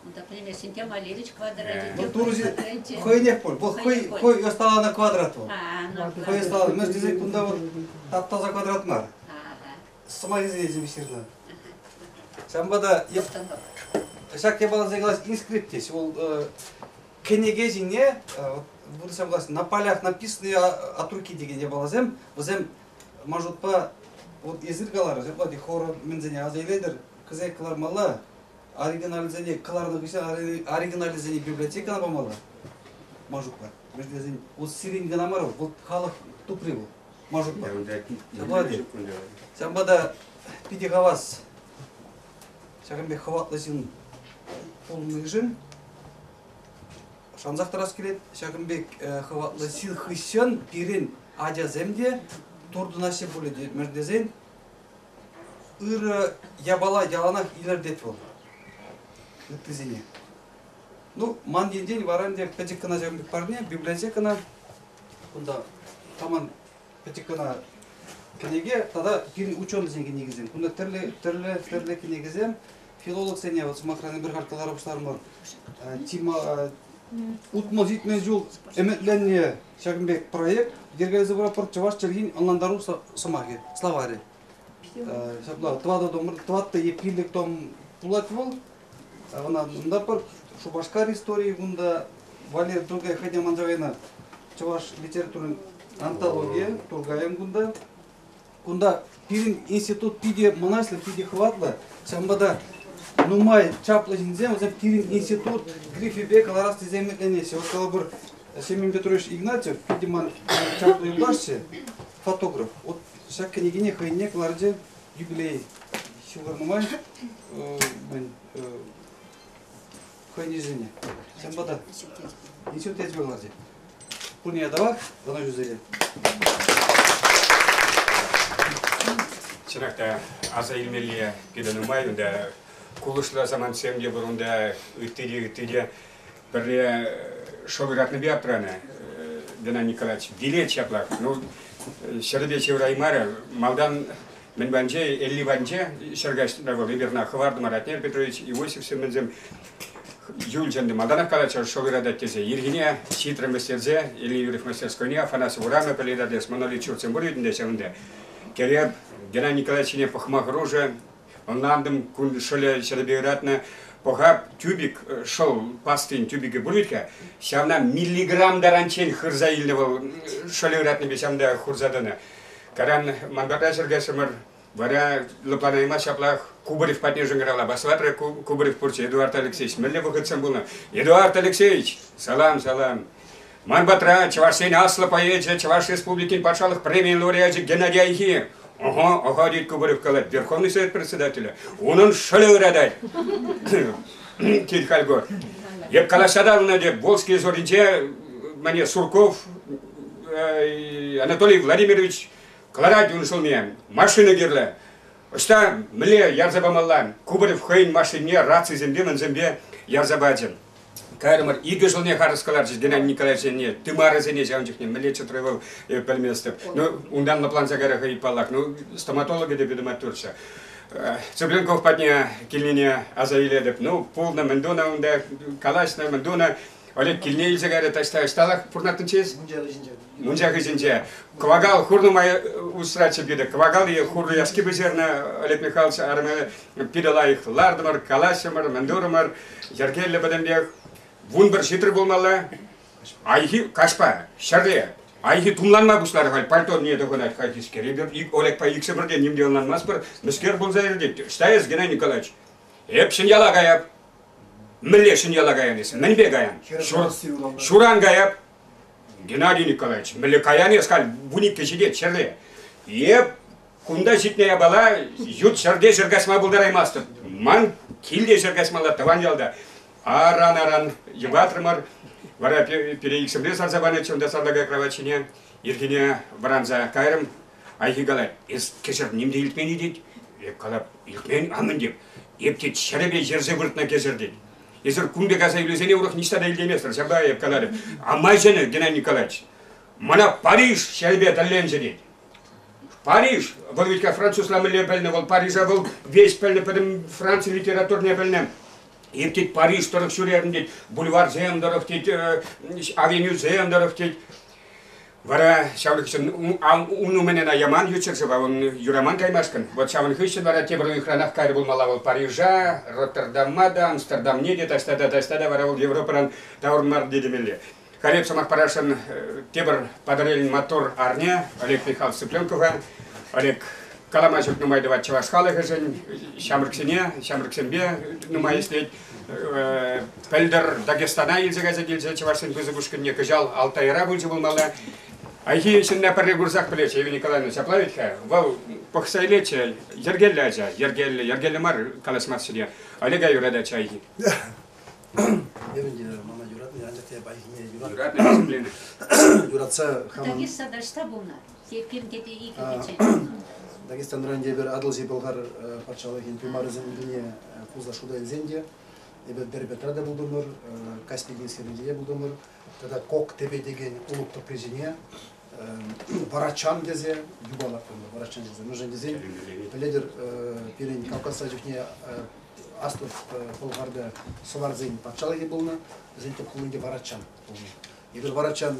Унта пӗлмесен те Малевич квадрачӗ. Вӑл турӑ ҫын хӑйнех пуль. Вӑл хӑй хӑй ӑсталанӑ квадрат вӑл. Хӑй ӑсталанӑ. Мӗншӗн тесен кунта вӑл тап-таса квадрат мар. Сӑмахӗсене ҫырнӑ. Ҫавӑнпа та ҫак япаласене калас инскрипт теҫ. Вӑл кӗнеке ҫине вырӑсла калас на полях написанные от руки текен япаласем, вӗсем маршрутпа вот эсир каларӑр, ҫапла хоррор мӗнсене аса илетӗр, кӗсек кӑлармалла, оригиналӗсене кӑларнӑ хыҫҫӑн оригиналӗсене библиотекӑна памалла маршрутпа. Мӗншӗн тесен вӑл сирӗн кӑна мар, вӑл халӑх тупри вӑл маршрутпа. Ҫапла те. Ҫавӑнпа та питӗ хавас. Ҫакӑн пек хӑватлӑ ҫын пулнишӗн шансах тӑрас килет. Ҫакӑн пек хӑватлӑ ҫын хыҫҫӑн пирӗн ачасем те туртӑнаҫҫӗ пулӗ мӗн тесен ырӑ япала яланах илӗртет вӑл ыттисене. Ну, ман енчен вара ӗнтӗ пӗчӗк кӑна ҫакӑн пек парне, библиотекӑна кунта хамӑн пӗчӗк кӑна кӗнеке тата пирӗн ученӑйсен кӗнекисем. Кунта тӗрлӗ тӗрлӗ тӗрлӗ кӗнекесем. Филологсене, вот сӑмахран, эпир халь кӑлара пуҫларӑмӑр. Тима 60-70 ҫул ӗмӗтленнӗ ҫакӑн пек проект йӗркелесе пыратпӑр чӑваш чӗлхин ӑнлантару сӑмахӗ, словарӗ. Ҫапла тӑватӑ том, тӑваттӑ е пиллӗк том пулать вӑл. Ӑна унта пӗр Шупашкар историйӗ кунта Валерий Туркай хӑйне манса кайнӑ чӑваш литературин антологийӗ Туркайӑн кунта. Кунта пирӗн институт питӗ мӑнаҫлӑ, питӗ хӑватлӑ. Ҫавӑнпа та нумай чаплӑ ҫынсем вӗсем пирӗн институт грифӗпе кӑларас тесе ӗмӗтленеҫҫӗ. Вот калӑпӑр, Семен Петрович Игнатьев питӗ ман чаплӑ юлташчӗ, фотограф. Вот ҫак кӗнекене хӑйне кӑларчӗ юбилей ҫывхарнӑ май хӑйӗн ӗҫӗсене. Ҫавӑнпа та институт ячӗпе кӑларчӗ. Пурне тавах, ӑнӑҫу сире. Чӑнах та аса илмелли питӗ нумай унта кулӑшла самантсем те пур унта, ытти те, ытти те. Пӗрре шӑл ыратнипе аптранӑ Геннадий Николаевич. Вилет ҫаплах. Ну, ҫӗрӗпе ҫывӑраймарӗ. Малтан мӗн панче, Элли панче ҫӗр каҫнӑ вӑл. Эпир ӑна хӑвартӑмӑр. Атнер Петрович Иосифсем мӗнсем юлчӗ ӗнтӗ. Малтанах калатчӗ, шӑл ыратать тесе. Ирхине ҫитрӗм вӗҫтерсе Элли Юрьев мастерскойне, Афанасьев урамӗ, пӗлет монолит ҫуртсем пур ӗнтӗ ҫавӑнта. Кӗреп Геннадий Николаевич ҫине пӑхма хӑрушӑ. Ӑнлантӑм, кун шӑлӗ ҫӗрӗпе ыратнӑ. Пӑхап, тюбик, шӑл пастин тюбикӗ пур вӗт-ха, ҫавна миллиграмм таранччен хырса илнӗ вӑл шӑлӗ ыратнипе ҫавӑнта хурса тӑнӑ. Кайран ман патра ҫӗркаҫрӑмӑр, вара лӑпланаймасть ҫаплах Кубарев патне шӑнкӑравла баслатрӗ. Кубарев пурччӗ, Эдуард Алексеевич, мӗнле вӑхӑтсем пулнӑ? Эдуард Алексеевич, салам, салам. Ман патра чӑвашсен аслӑ поэчӗ, Чӑваш Республикин патшалӑх премийӗн лауреачӗ Геннадий Айхи. Ого, ого, тет Кубарев калать, Верховный Совет председателӗ. Унӑн шӑлӗ ыратать. Тет Хальго. Эп калаҫса татӑлнӑ теп, Волжские зоринче мане Сурков Анатолий Владимирович кӑларать ун шӑлне. Машина кирлӗ. Ӑҫта мӗнле ярса памалла? Кубарев хӑйӗн машинине рацисемпе мӗнсемпе ярса пачӗ. Кайрӑмӑр, икӗ ҫулне харӑс кӑларчӗҫ Геннадий Николаевичсене, тымарӗсене ҫавӑн чухне мӗнле чӑтрӗ вӑл, эп пӗлместӗп. Ну, унтан лӑпланса кайрӗ хӑй, паллах. Ну, стоматологӗ те питӗ маттурччӗ. Цыпленков патне килнине аса илетӗп. Ну, пулнӑ, мӗн тунӑ унта, калаҫнӑ, мӗн тунӑ. Олег килне илсе кайрӗ таҫта ӑҫталах пурӑнаттӑнччӗ эс? Мунча хыҫӗнче. Мунча хыҫӗнче. Кӑвакал хур нумай усратчӗ питӗ. Кӑвакал е хур яшки пӗҫернӗ Олег Михайлович арӑмӗ. Питӗ лайӑх лартӑмӑр, калаҫрӑмӑр, мӗн турӑмӑр. Йӗркеллӗ пӗтӗмпех. 11 ҫитрӗ пулмалла. Айхи каҫпа, ҫӗрле. Айхи тумланма пуҫларӗ халь, пальтоне тӑхӑнать хайхискер. Эпир Олегпа иксӗмӗр те ним те ӑнланмастпӑр. Мӗскер пулса иртет? Ӑҫта эс, Геннадий Николаевич? Эп Ҫӗньяла каяп. Мӗнле Ҫӗньяла каян эс? Мӗнпе каян? Ҫуран каяп. Геннадий Николаевич, мӗнле каян эс халь 12 ҫитет ҫӗрле? Эп кунта ҫитнӗ япала ют ҫӗрте ҫӗр каҫма пултараймастӑп. Ман килте ҫӗр каҫмалла тӑван ялта. Аран-аран йӑпатрӑмӑр. Вара пире иксӗмре сарса панӑччӗ унта сарлака кровать ҫине. Ирхине вӑранса кайрӑм. Айхи калать, эс кӗҫӗр ним те илтмен-и тет. Эп калап, илтмен, а мӗн теп. Эп тет ҫӗрӗпе йӗрсе выртнӑ кӗҫӗр тет. Эсир кун пек аса илӳсене урӑх ниҫта та илтейместӗр. Ҫапла эп каларӑм. А май ҫӗнӗ, Геннадий Николаевич. Мана Париж ҫӗрӗпе тӗлленчӗ тет. Париж, вӑл ведь французла мӗнле пӗлнӗ, вӑл Парижа вӑл весь пӗлнӗ, пӗтӗм Франци литературине пӗлнӗ. Эп тет Париж тӑрӑх ҫӳрерӗм тет, бульварсем тӑрӑх тет, авенюсем тӑрӑх тет. Вара ҫавӑн хыҫҫӑн ун умӗн ӑна Яман ютҫӗршыва ун юраман каймашкӑн. Вот ҫавӑн хыҫҫӑн вара тепӗр уйӑхранах кайрӗ пулмалла вӑл Парижа, Роттердама та, Амстердамне те, таҫта та, таҫта та вара вӑл Европӑран таврӑнмарӗ те темелле. Халеп сӑмах парасшӑн тепӗр Патӑрьелӗн маттур арне Олег Михайлович Цыпленкова. Олег калама ҫук нумай тӑвать чӑваш халӑхӗшӗн, ҫамрӑксене, ҫамрӑксемпе нумай ӗҫлет. Пӗлтӗр Дагестана илсе кайса килчӗ чӑвашсен пысӑк ушкӑнне, кӑҫал Алтайра пулчӗ пулмалла. Айхи ҫынна пӗрре курсах пӗлет Евгений Николаевна, ҫапла вӗт-ха? Вӑл Пӑхса илетчӗ, йӗркеллӗ ача, йӗркеллӗ, йӗркеллӗ мар калаҫмастчӗ те. Олега юрататчӗ Айхи. Эпӗ те мана юратнӑ, анчах та эп Айхине юратнӑ. Юратнӑ дисциплина. Юратса хамӑн... Дагестан ӑҫта пулнӑ? Теппин тете икӗ хутчен. Дагестанран те эпир Атӑлҫи Пӑлхар патшалӑхӗн тымарӗсем пулнине пулса шута илсен те, эпир Дербентра та пултӑмӑр, Каспий тинӗс хӗрринче те пултӑмӑр. Тата Кок тепе текен улӑп тӑприсене Варачан тесе юпа лартрӑмӑр, Варачан тесе. Мӗншӗн тесен, пӗлетӗр, пирӗн Кавказра чухне Аслӑ Пӑлхарта сӑварсен патшалӑхӗ пулнӑ, вӗсен тӗп хулинче Варачан пулнӑ. Эпир Варачан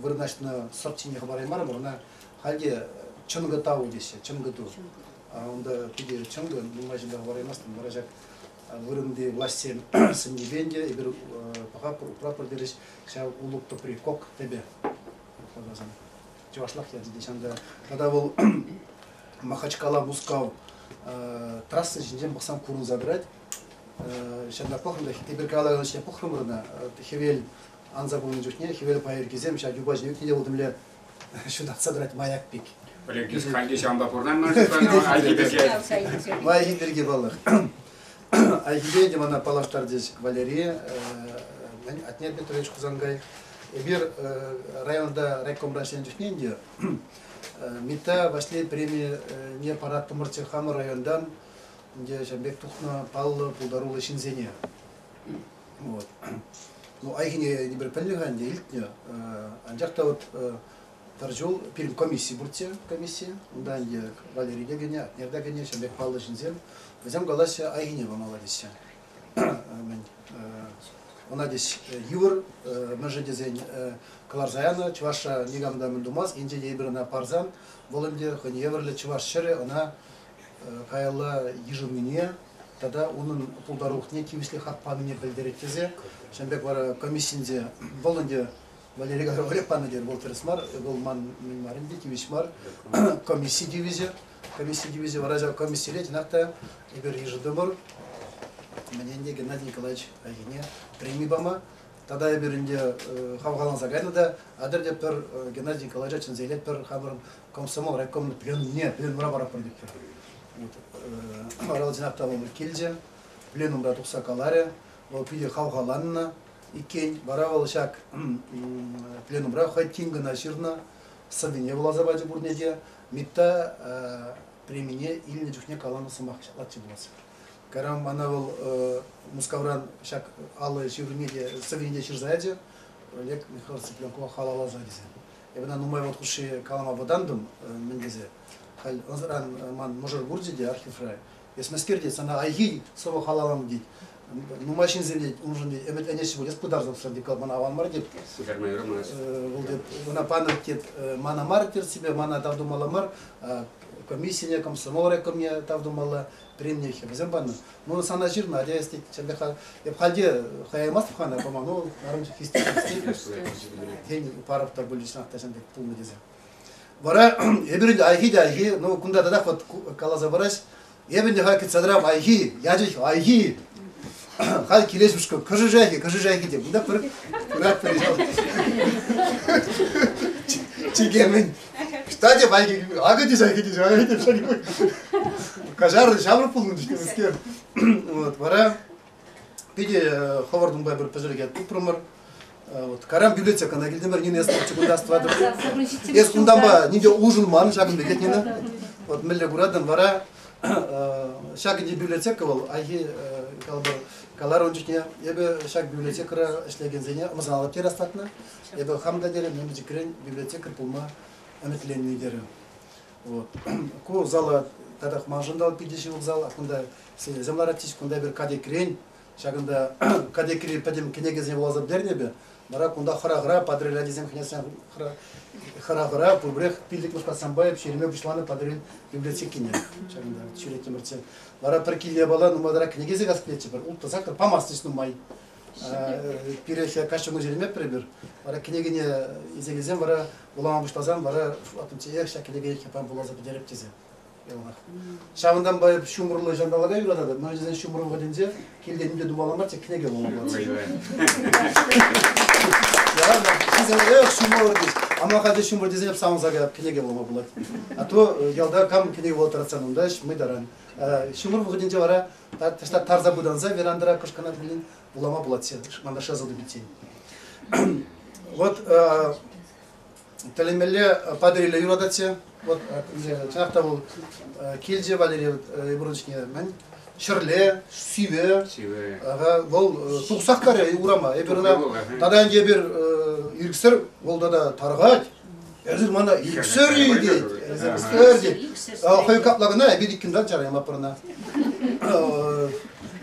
вырнаҫнӑ сӑрт ҫине хӑпараймарӑмӑр, ӑна халь те Чӑнкӑ тау теҫҫӗ, Чӑнкӑ ту. Унта питӗ чӑнкӑ, нумай ҫынта хӑпараймастӑн. Вара ҫак вырӑнти влаҫсем сӗннипе ӗнтӗ эпир пӑхатпӑр, упратпӑр терӗҫ ҫав улӑп тӑпри кок тӗпӗ. Чӑвашлах ячӗ те ҫанта. Тата вӑл Махачкала Мускав трасса ҫинчен пӑхсан курӑнса тӑрать. Ҫавна пӑхнӑ та эпир калакан ҫине пӑхрӑмӑр ӑна. Хӗвел анса пынӑ чухне хӗвел пайӑркисем ҫав юпа ҫине ӳкнӗ те вӑл темле ҫутатса тӑрать маяк пек. Олег хальте ҫавӑнпа пурӑнан Айхи пирки. Айхи пирки паллах. Айхипе те мана паллаштарчӗҫ Валерий, Атнер Петрович Хусанкай. Эпир районта райкомра ӗҫленӗ чухне ӗнтӗ Митта Ваҫлей премине параттӑмӑрччӗ хамӑр районтан ӗнтӗ ҫавӑн пек тухнӑ паллӑ пултаруллӑ ҫынсене. Вот. Ну, Айхине эпир пӗлнӗ-ха ӗнтӗ, илтнӗ. Анчах та вот пӗр ҫул пирӗн комисси пурччӗ, комисси. Унта ӗнтӗ Валерий те кӗнӗ, Атнер та кӗнӗ, ҫавӑн пек паллӑ ҫынсем. Вӗсем калаҫҫӗ, Айхине памалла теҫҫӗ. Мӗн, ӑна теҫ йывӑр, мӗншӗн тесен кӑларса янӑ, чӑвашра никам та мӗн тумасть, енчен те эпир ӑна парсан, вӑл ӗнтӗ хӑйне евӗрлӗ чӑваш ҫӗрӗ ӑна каялла йышӑннине тата унӑн пултарулӑхне тивӗҫлӗ хак панине пӗлтерет тесе ҫавӑн пек вара комиссинче вӑл ӗнтӗ Валерий Гаврилович панӑ терӗ, вӑл тӗрӗс мар, вӑл ман мӗн мар ӗнтӗ, тивӗҫ мар. Комисси тивӗҫӗ. Комисси тивӗҫӗ вара ҫав комиссире чӑнах та эпир йышӑнтӑмӑр. Мӗн ӗнтӗ Геннадий Николаевич Айхине преми пама. Тата эпир ӗнтӗ хавхаланса кайнӑ та, атӑр те пӗр Геннадий Николаевича чӗнсе илетпӗр хамӑрӑн комсомол райкомӑн пленумне, пленумра паратпӑр тетпӗр. Вот. Вара чӑнах та вӑл килчӗ, пленумра тухса каларӗ, вӑл питӗ хавхаланнӑ иккен. Вара вӑл ҫак пленумра хӑй тин кӑна ҫырнӑ сӑввине вуласа пачӗ пурне те. Митта премине илнӗ чухне каланӑ сӑмах ҫаплаччӗ пулас. Кайран мана вӑл Мускавран ҫак алӑ ҫырнине те, сӑввине те ҫырса ячӗ. Олег Михайлович Цыпленкова халалласа тесе. Эпӗ ӑна нумай вӑхӑт хушши калама вӑтантӑм, мӗн тесе. Халь ӑнсӑран ман мӑшӑр курчӗ те архивра. Эс мӗскер тет, сана Айхи сӑвӑ халалланӑ тет. Нумай ҫынсем тет, уншӑн тет, ӗмӗтленеҫҫӗ пуль, эс пытарса усран тет, мана аван мар тет. Вӑл тет, ӑна панӑ тет, мана мар тет себе, мана тав тумалла мар, комиссине, комсомол райкомне тав тумалла, премине вӗсем панӑ. Ну, сана ҫырнӑ, атя эс тет, чӑнлӑха, эп халь хаяймастӑп-ха ӑна пама, ну, арӑм хистет, хистет. Тен, парӑп та пуль, чӑнах та ҫын пек пулнӑ тесе. Вара эпир ӗнтӗ Айхи те Айхи, ну, кунта татах вот каласа параҫ. Эпӗ ӗнтӗ халь кӗтсе тӑрам Айхи, ячӗ Айхи. Халь килес ушкӑн, кӑшӑш Айхи, кӑшӑш Айхи те. Кунта пӗр пырать пӗр Чикемӗн. Кстати, Айхи, акӑ тесе Айхи тесе, Айхи тесе. Каҫарӑр, ҫамрӑк пулнӑ темӗскер. Вот, вара питӗ хӑвӑрт унпа пӗр пӗсӗрке тупрӑмӑр. Вот, карам библиотекӑна килтӗмӗр, Нина эс кунта астӑватӑп. Эс кунтанпа нимте улшӑнман ҫакӑн пекех, Нина. Вот мӗнле куратӑн, вара ҫак ӗнтӗ библиотека вӑл, Айхи калӑпӑр, калар ун чухне, эпӗ ҫак библиотекӑра ӗҫлекенсене ӑмсаналӑп терӗ астатнӑ. Эпӗ хам та терӗм, мӗн пӗчӗкрен библиотекарь пулма ӗмӗтленнӗ терӗм. Вот. Ку зала татах маншӑн та питӗ ҫывӑх зал. Кунта сӗнесем ларатчӗҫ. Кунта эпир катекрен, ҫакӑнта катекри пӗтӗм кӗнекесене вуласа пӗтернӗ эпӗ. Вара кунта хӑра-хӑра Патӑрьел ачисем хӗнесен хӑра-хӑра пурпӗрех пиллӗкмӗш классемпе эп ҫӳреме пуҫланӑ Патӑрьел библиотекине. Ҫакӑнта ҫӳреттӗмӗрччӗ. Вара пӗр килне япала нумайтарах кӗнекесем кас килетчӗ. Пӗр улттӑ-саккӑр памастчӗҫ нумай. Пире каҫчен кун ҫӳремеппӗр эпир. Вара кӗнекене илсе килсен вара вулама пуҫласан вара шутлаттӑмччӗ, эх, ҫак кӗнекене хӗпан вуласа пӗтереп тесе. Яланах. Ҫавӑнтанпа эп ҫумӑрлӑ ҫанталӑка юрататӑп. Мӗншӗн тесен ҫумӑр вӑхӑтӗнче килте нимте тумалла марччӗ, кӗнеке вулама пулатчӗ. Эх, ҫумӑр тет. Ама халӗ ҫумӑр тесен эп савӑнса каяп, кӗнеке вулама пулать. А то ялта кам кӗнеке вулаттарсан унта ӗҫ мы таран. Ҫумӑр вӑхӑтӗнче вара таҫта тарса пытанса верандӑра кӑшкӑна пулин вулама пулать мана шасӑлтӑ питсен. Вот тӗлӗнмелле Патӑрьеле юрататчӗ. Вот чӑнах та вӑл килчӗ Валерий Егоровичне мӗн ҫӗрле, сивӗ. Сивӗ. Ага, вӑл тухсах карӗ урама. Эпир ӑна тата ӗнтӗ эпир ирӗксӗр вӑл тата тарӑхать. Эсир мана ирӗксӗр-и тет. Эсир тет. Хӑй капла кӑна эпир иккӗн чараймапӑр ӑна.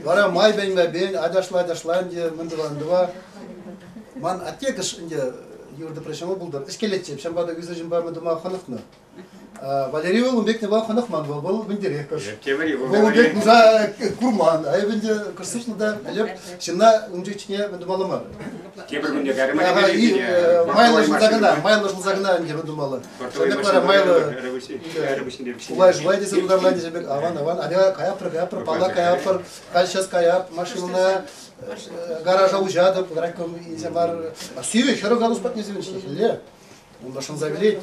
Вара май бен аташла-аташла ӗнтӗ мӗн тӑван тӑва. Ман атте кӑш ӗнтӗ юртӑ прощама пултӑр. Ӗҫкелетчӗ, ҫавӑнпа та ӳсӗр ҫынпа мӗн тума хӑнӑхнӑ. Валерий вӑл ун пек нема хӑнӑхман вӑл, вӑл мӗнтерех кӑш. Вӑл ун пек нуша курман, а эп ӗнтӗ кӑшсышнӑ та ӗлӗк ҫынна ун чухне мӗн тумалла мар. Тепӗр кунне карӗ майлӑ шӑлса кӑна, майлӑ шӑлса кӑна ӗнтӗ мӗн тумалла. Ҫавна вара майлӑ улай-шулай тесе тутарла тесе пек аван, аван, аля каяпӑр, каяпӑр, палла каяпӑр, халь сейчас каяп, машинӑна гаража уҫатӑп, райком илсе мар. Сивӗ, 40 градус патне сивӗ хӗлле. Унта шӑнса вилет.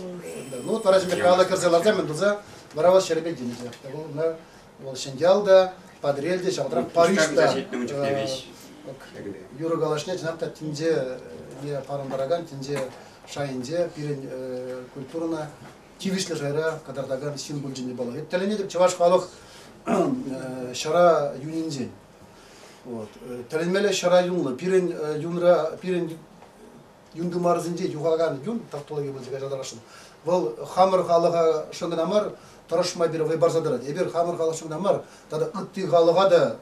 Ну, вот вара ҫемье кала кӗрсе ларса мӗн туса вара вӑл ҫӗрӗпе килчӗ. Вӑл вӑл Ҫӗньял та, Патӑрьел те, ҫавӑнтарах Париж та. Юрӑ калашне чӑнах та тӗнче парӑнтаракан, тӗнче шайӗнче пирӗн культурӑна тивӗҫлӗ шайра кӑтартакан ҫын пулчӗ те паллах. Эп тӗлӗнетӗп чӑваш халӑх ҫара юнӗнчен. Вот. Тӗлӗнмелле ҫара юнлӑ. Пирӗн юнра, пирӗн юн тымарӗсенче юхакан юн тавтологи пулчӗ каҫалтарасшӑн. Вӑл хамӑр халӑха кӑна мар, тӑрӑшма пире вӑй парса тӑрать. Эпир хамӑр халӑхшӑн кӑна мар, тата ытти халӑха та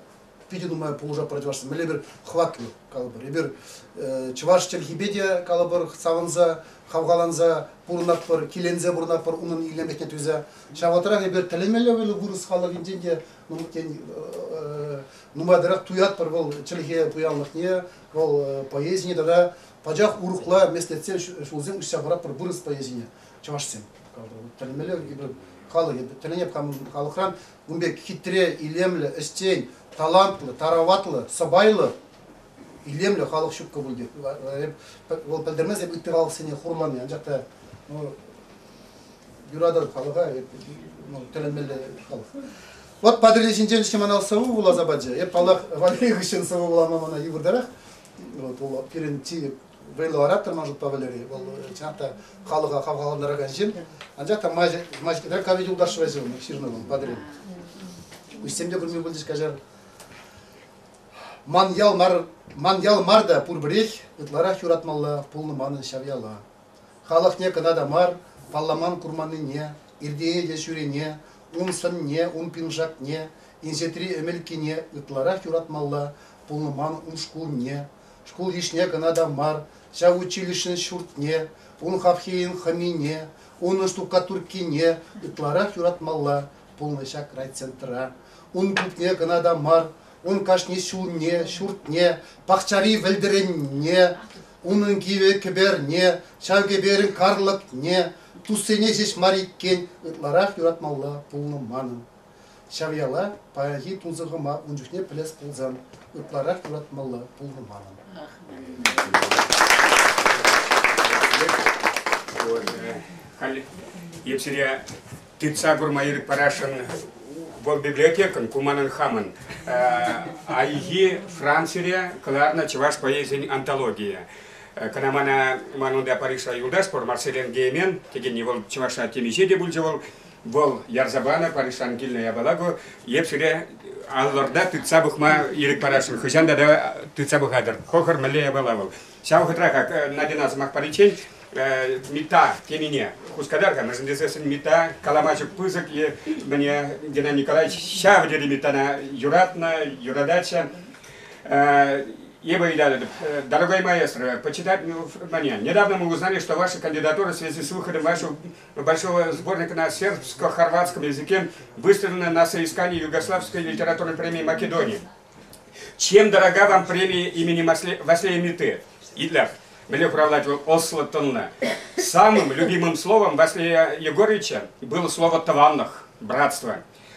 питӗ нумай пулӑшатпӑр чӑвашсем. Мӗнле эпир хӑватлӑ калӑпӑр. Эпир чӑваш чӗлхипе те калӑпӑр, савӑнса, хавхаланса пурӑнатпӑр, киленсе пурӑнатпӑр унӑн илемлӗхне туйса. Ҫав вӑхӑтрах эпир тӗлӗнмелле вӑйлӑ вырӑс халӑхӗнчен те тен, нумайтарах туятпӑр вӑл чӗлхе пуянлӑхне, вӑл поэзине тата пачах урӑхла меслетсем ҫулсем уҫса паратпӑр вырӑс поэзине чӑвашсем. Тӗлӗнмелле эпир халӑх, тӗлӗнеп халӑхран ун пек хитре, илемлӗ, ӗҫчен, талантлӑ, тараватлӑ, сӑпайлӑ, илемлӗ халӑх ҫуккӑ пуль тет. Вӑл пӗлтермест эп ытти халӑхсене хурлани, анчах та юрататӑп халӑха, тӗлӗнмелле халӑх. Вот Патӑрьел ҫинчен ӗҫне мана сӑвӑ вуласа пачӗ. Эп, паллах, Валерий хыҫҫӑн сӑвӑ вулама мана йывӑртарах. Вот, вӑл пирӗн чи вӑйлӑ оратор, ман шутпа, Валерий. Вӑл чӑнах та халӑха хавхалантаракан ҫын. Анчах та Маҫкӑра каве юлташ ҫырнӑ вӑл Патӑрьел. Куҫсем те курми пулчӗҫ каҫар. Ман ял мар, ман ял мар та пурпӗрех ытларах юратмалла пулнӑ манӑн ҫав яла. Халӑхне кӑна та мар, палламан курманнине, иртее те ҫӳрене, ун сӑнне, ун пиншакне, инҫетри ӗмӗлкине ытларах юратмалла пулнӑ ман ун шкулне. Шкул йышне кӑна та мар, ҫав училищӗн ҫуртне, ун хапхийӗн хӑмине, унӑн штукатуркине ытларах юратмалла пулнӑ ҫак райцентра. Ун клубне кӑна та мар, ун кашни ҫулне, ҫуртне, пахчари вӗлтӗренне, унӑн кивӗ кӗперне, ҫав кӗперӗн карлӑкне, туссене ҫеҫ мар иккен ытларах юратмалла пулнӑ манӑн. Ҫав яла паянхи тунсӑхӑма ун чухне пӗлес пулсан ытларах юратмалла пулнӑ манӑн. Халь эп сире тытса курма ирӗк парасшӑн вӑл библиотекӑн, ку манӑн хамӑн. Айхи Францире кӑларнӑ чӑваш поэзийӗн антологийӗ. Кӑна мана ман унта Парижра юлташ пур, Марселен Геймен текенни вӑл чӑвашра темиҫе те пулчӗ вӑл. Вӑл ярса панӑ Парижран килнӗ япала ку. Эп сире аллӑрта тытса пӑхма ирӗк парасшӑн. Хӑҫан тата тытса пӑхатӑр. Пӑхӑр, мӗнле япала вӑл. Ҫав вӑхӑтра как Надина сӑмах париччен Митта тенине хускатар-ха, мӗншӗн тесессӗн Митта калама ҫук пысӑк е мӗне Геннадий Николаевич ҫав тери Миттана юратнӑ, юрататчӗ. Ева ыйтатӑп, дорогой маэстро, почитать мне. Недавно мы узнали, что ваша кандидатура в связи с выходом вашего большого сборника на сербско-хорватском языке выставлена на соискание Югославской литературной премии Македонии. Чем дорога вам премия имени Васлея Миты? Итлях, мӗнле хуравлать вӑл ӑслӑ тӑнлӑ. Самым любимым словом Васлея Егоровича было слово «тӑванлӑх», «братство».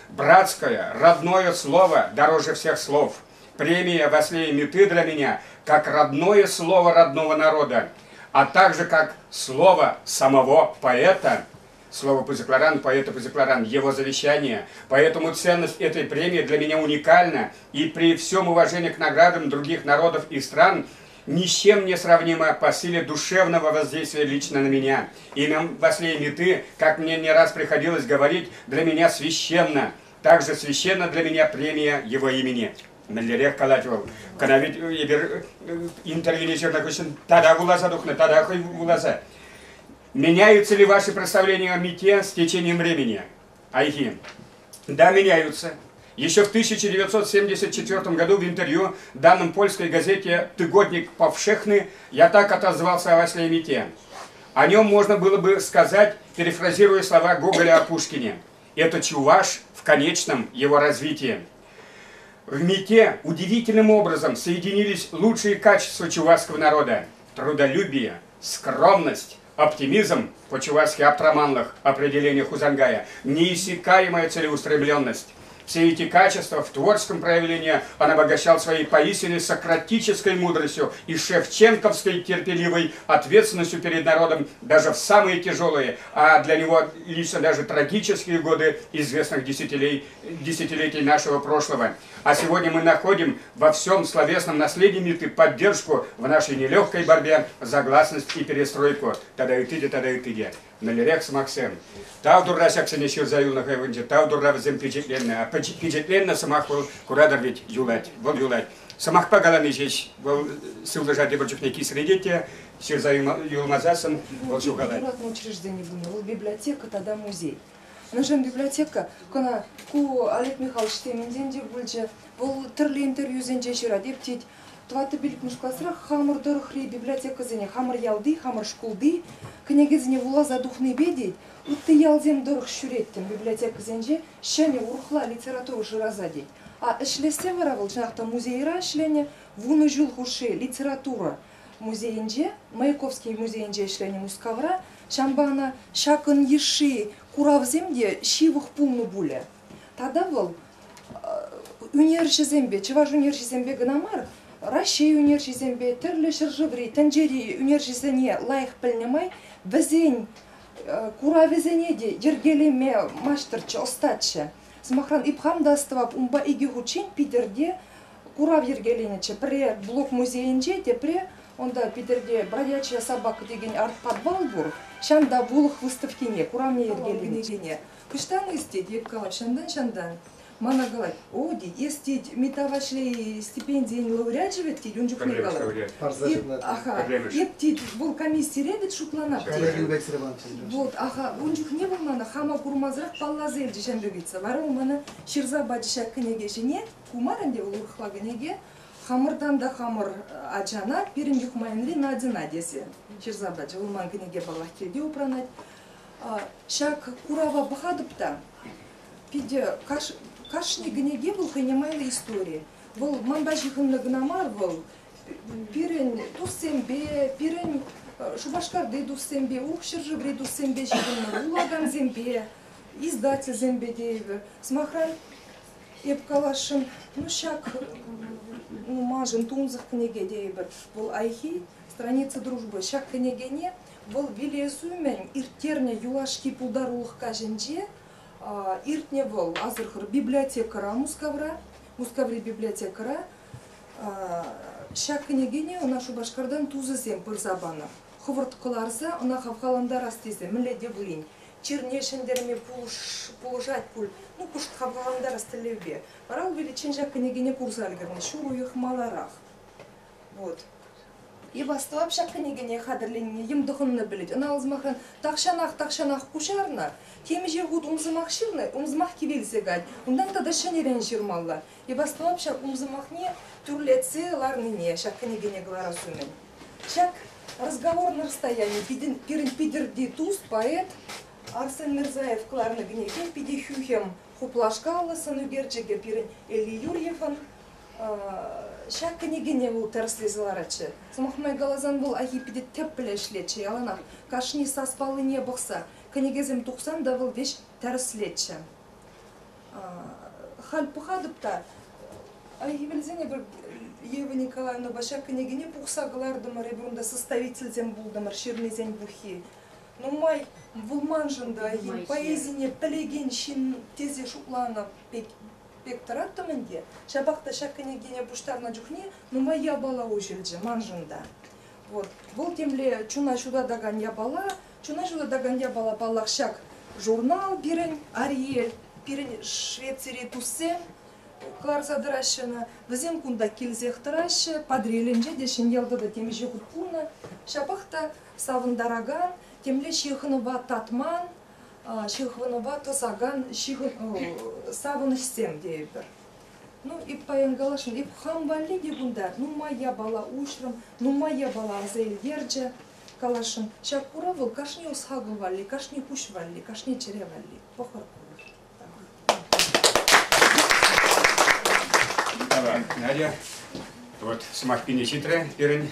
Братское, родное слово дороже всех слов. Премия Васлея Миты для меня как родное слово родного народа. а также как слово самого поэта, слово Пызыкларан, поэта Пызыкларан, его завещание. Поэтому ценность этой премии для меня уникальна, и при всем уважении к наградам других народов и стран ни с чем не сравнимо по силе душевного воздействия лично на меня. Имя Васлея Миты, как мне не раз приходилось говорить, для меня священно. Также священна для меня премия его имени. Мӗнлерех калать вӑл. Кӑна ведь эпир интервьюне ҫырнӑ хыҫҫӑн тата вуласа тухнӑ, тата хӑй вуласа. Меняются ли ваши представления о Мите с течением времени? Айхи. Да, меняются. Еще в 1974 году в интервью, данном польской газете «Тыгодник Повшехны», я так отозвался о Васлее Мите. О нем можно было бы сказать, перефразируя слова Гоголя о Пушкине. Это чуваш в конечном его развитии. В Мите удивительным образом соединились лучшие качества чувашского народа – трудолюбие, скромность, оптимизм, по-чувашски аптраманлых определение Хузангая, неиссякаемая целеустремленность. Все эти качества в творческом проявлении он обогащал своей поистине сократической мудростью и шевченковской терпеливой ответственностью перед народом даже в самые тяжелые, а для него лично даже трагические годы известных десятилетий нашего прошлого. А сегодня мы находим во всем словесном наследии Миты поддержку в нашей нелегкой борьбе за гласность и перестройку. Тада и тыде, тада и тыде. Мӗнлерех сӑмахсем. Тав турра ҫаксене ҫырса юлнӑ хӑйвӗнче, тав турра вӗсем пичетленнӗ. А пичетленнӗ сӑмах вӑл куратӑр ведь юлать, вӑл юлать. Сӑмахпа калани ҫеҫ вӑл сывлӑша тепӗр чухне кисретет те, ҫырса юлмасассӑн вӑл ҫухалать. Юратнӑ учреждени пулнӑ, вӑл библиотека тата музей. Мӗншӗн библиотека кӑна ку Олег Михайлович темӗнтен те пулчӗ. Вӑл тӗрлӗ интервьюсенче ҫырать, эп тет, Тӑваттӑ-пиллӗкмӗш класра хамӑр тӑрӑхри библиотекӑсене, хамӑр ялти, хамӑр шкулти кӗнекесене вуласа тухнипе тет, ытти ялсем тӑрӑх ҫӳреттӗм библиотекӑсенче ҫӗнӗ урӑхла литература шыраса тет. А ӗҫлессе вара вӑл чӑнах та музейра ӗҫленӗ, вунӑ ҫул хушши литература музейӗнче, Маяковский музейӗнче ӗҫленӗ Мускавра. Ҫавӑнпа ӑна ҫакӑн йышши куравсем те ҫывӑх пулнӑ пулӗ. Тата вӑл ӳнерҫӗсемпе, чӑваш ӳнерҫисемпе кӑна мар, Раҫҫей ӳнерҫисемпе, тӗрлӗ ҫӗршыври, тӗнчери ӳнерҫӗсене лайӑх пӗлнӗ май вӗсен куравӗсене те йӗркелеме маҫтӑрччӗ, ӑстаччӗ. Сӑмахран, эп хам та астӑвап, унпа икӗ хутчен Питӗрте курав йӗркеленӗччӗ. Пӗрре Блок музейӗнче, тепре унта Питӗрте «Бродячая собака» текен арт-подвал пур. Ҫавӑнта вулӑх выставкине, куравне йӗркеленӗччӗ. Кӑштан эс тет, эп калап, ҫантан-ҫантан. Мана калать, о, тет, эс, тет, Митта Ваҫлей стипендийӗн лауреачӗ вӗт, тет, ун чухне калать. Аха, эп, тет, вӑл комиссире вӗт шутланап, тет. Вот, аха, ун чухне вӑл мана хама курмасӑрах палласа илчӗ ҫам пек ыйтса. Вара вӑл мана ҫырса пачӗ ҫак кӗнеке ҫине, ку мар ӗнтӗ вӑл урӑхла кӗнеке, хамӑртан та хамӑр ачана, пирӗн Юхмаенри Надьӑна тесе ҫырса пачӗ. Вӑл ман кӗнеке, паллах, килте упранать. Ҫак курава пӑхатӑп та, питӗ кашни кӗнеке вӑл хӑйне майлӑ истори. Вӑл манпа ҫыхӑннӑ кӑна мар, вӑл пирӗн туссемпе, пирӗн Шупашкарти туссемпе, урӑх ҫӗршыври туссемпе ҫыхӑннӑ, вулакансемпе, издательсемпе тейӗпӗр. Сӑмахран, эп каласшӑн, ну ҫак ну, маншӑн тунсӑх кӗнеке тейӗпӗр. Вӑл Айхи страница дружбы. Ҫак кӗнекене Вӑл вилес умӗн ирттернӗ юлашки пултарулӑх каҫӗнче иртнӗ вӑл, асӑрхӑр, библиотекӑра Мускавра, Мускаври библиотекӑра ҫак кӗнекене ӑна Шупашкартан тусӗсем пырса панӑ. Хӑвӑрт кӑларса ӑна хавхалантарас тесе мӗнле те пулин чирне ҫӗнтерме пулӑшать пуль, ну, кӑшт хавхалантарас тӗллевпе. Вара вӑл виличчен ҫак кӗнекене курса ӗлкӗрнӗ ҫур уйӑх маларах. Вот. Эп астӑвап ҫак кӗнекене хатӗрленнине йӑм тӑхӑннӑ пӗлет. Ӑна вӑл, сӑмахран, тахҫанах-тахҫанах куҫарнӑ, темиҫе хут умсӑмах ҫырнӑ, умсӑмах кивелсе каять. Унтан тата ҫӗнӗрен ҫырмалла. Эп астӑвап ҫак умсӑмахне тӳрлетсе ларнине ҫак кӗнекене кӑларас умӗн. Ҫак разговор на расстоянии пирӗн Питӗрти тус, поэт Арсен Мирзаев кӑларнӑ кӗнеке питӗ хӳхӗм хуплашкаллӑ сӑн ӳкерчӗкӗ пирӗн Элли Юрьевӑн Ҫак кӗнекене вӑл тӗрӗслесе ларатчӗ. Сӑмах май каласан, вӑл ахи питӗ тӗплӗ ӗҫлетчӗ яланах. Кашни сас паллине пӑхса, кӗнекесем тухсан та вӑл веҫ тӗрӗслетчӗ. Халь пӑхатӑп та, Айхи вилсен эпир Ева Николаевнӑпа ҫак кӗнекене пухса кӑлартӑмӑр, эпир унта составительсем пултӑмӑр, ҫырнисен пуххи. Нумай вулманшӑн та поэзине пӗлекен ҫын тесе шутланӑ пек, пек тӑраттӑм ӗнтӗ. Ҫапах та ҫак кӗнекене пуҫтарнӑ чухне нумай япала уҫӑлчӗ маншӑн та. Вот. Вӑл темле чуна ҫутатакан япала, чуна ҫутатакан япала, паллах, ҫак журнал пирӗн Ариэль, пирӗн Швецири туссем кӑларса тӑраҫҫӗ ӑна. Вӗсем кунта килсех тӑраҫҫӗ. Патӑрьелӗнче те, Ҫӗньялта та темиҫе хут пулнӑ. Ҫапах та савӑнтаракан, темле ҫыхӑнӑва татман, ҫыхӑнӑва тӑсакан савӑнӑҫсем тейӗпӗр. Ну, эп паян каласшӑн, эп хам валли те кунта нумай япала уҫрӑм, нумай япала аса илтерчӗ каласшӑн. Ҫак курав вӑл кашни ӑс-хакӑл валли, кашни куҫ валли, кашни чӗре валли. Пӑхӑр курӑр. Надя, вот сӑмах пине ҫитрӗ пирӗн.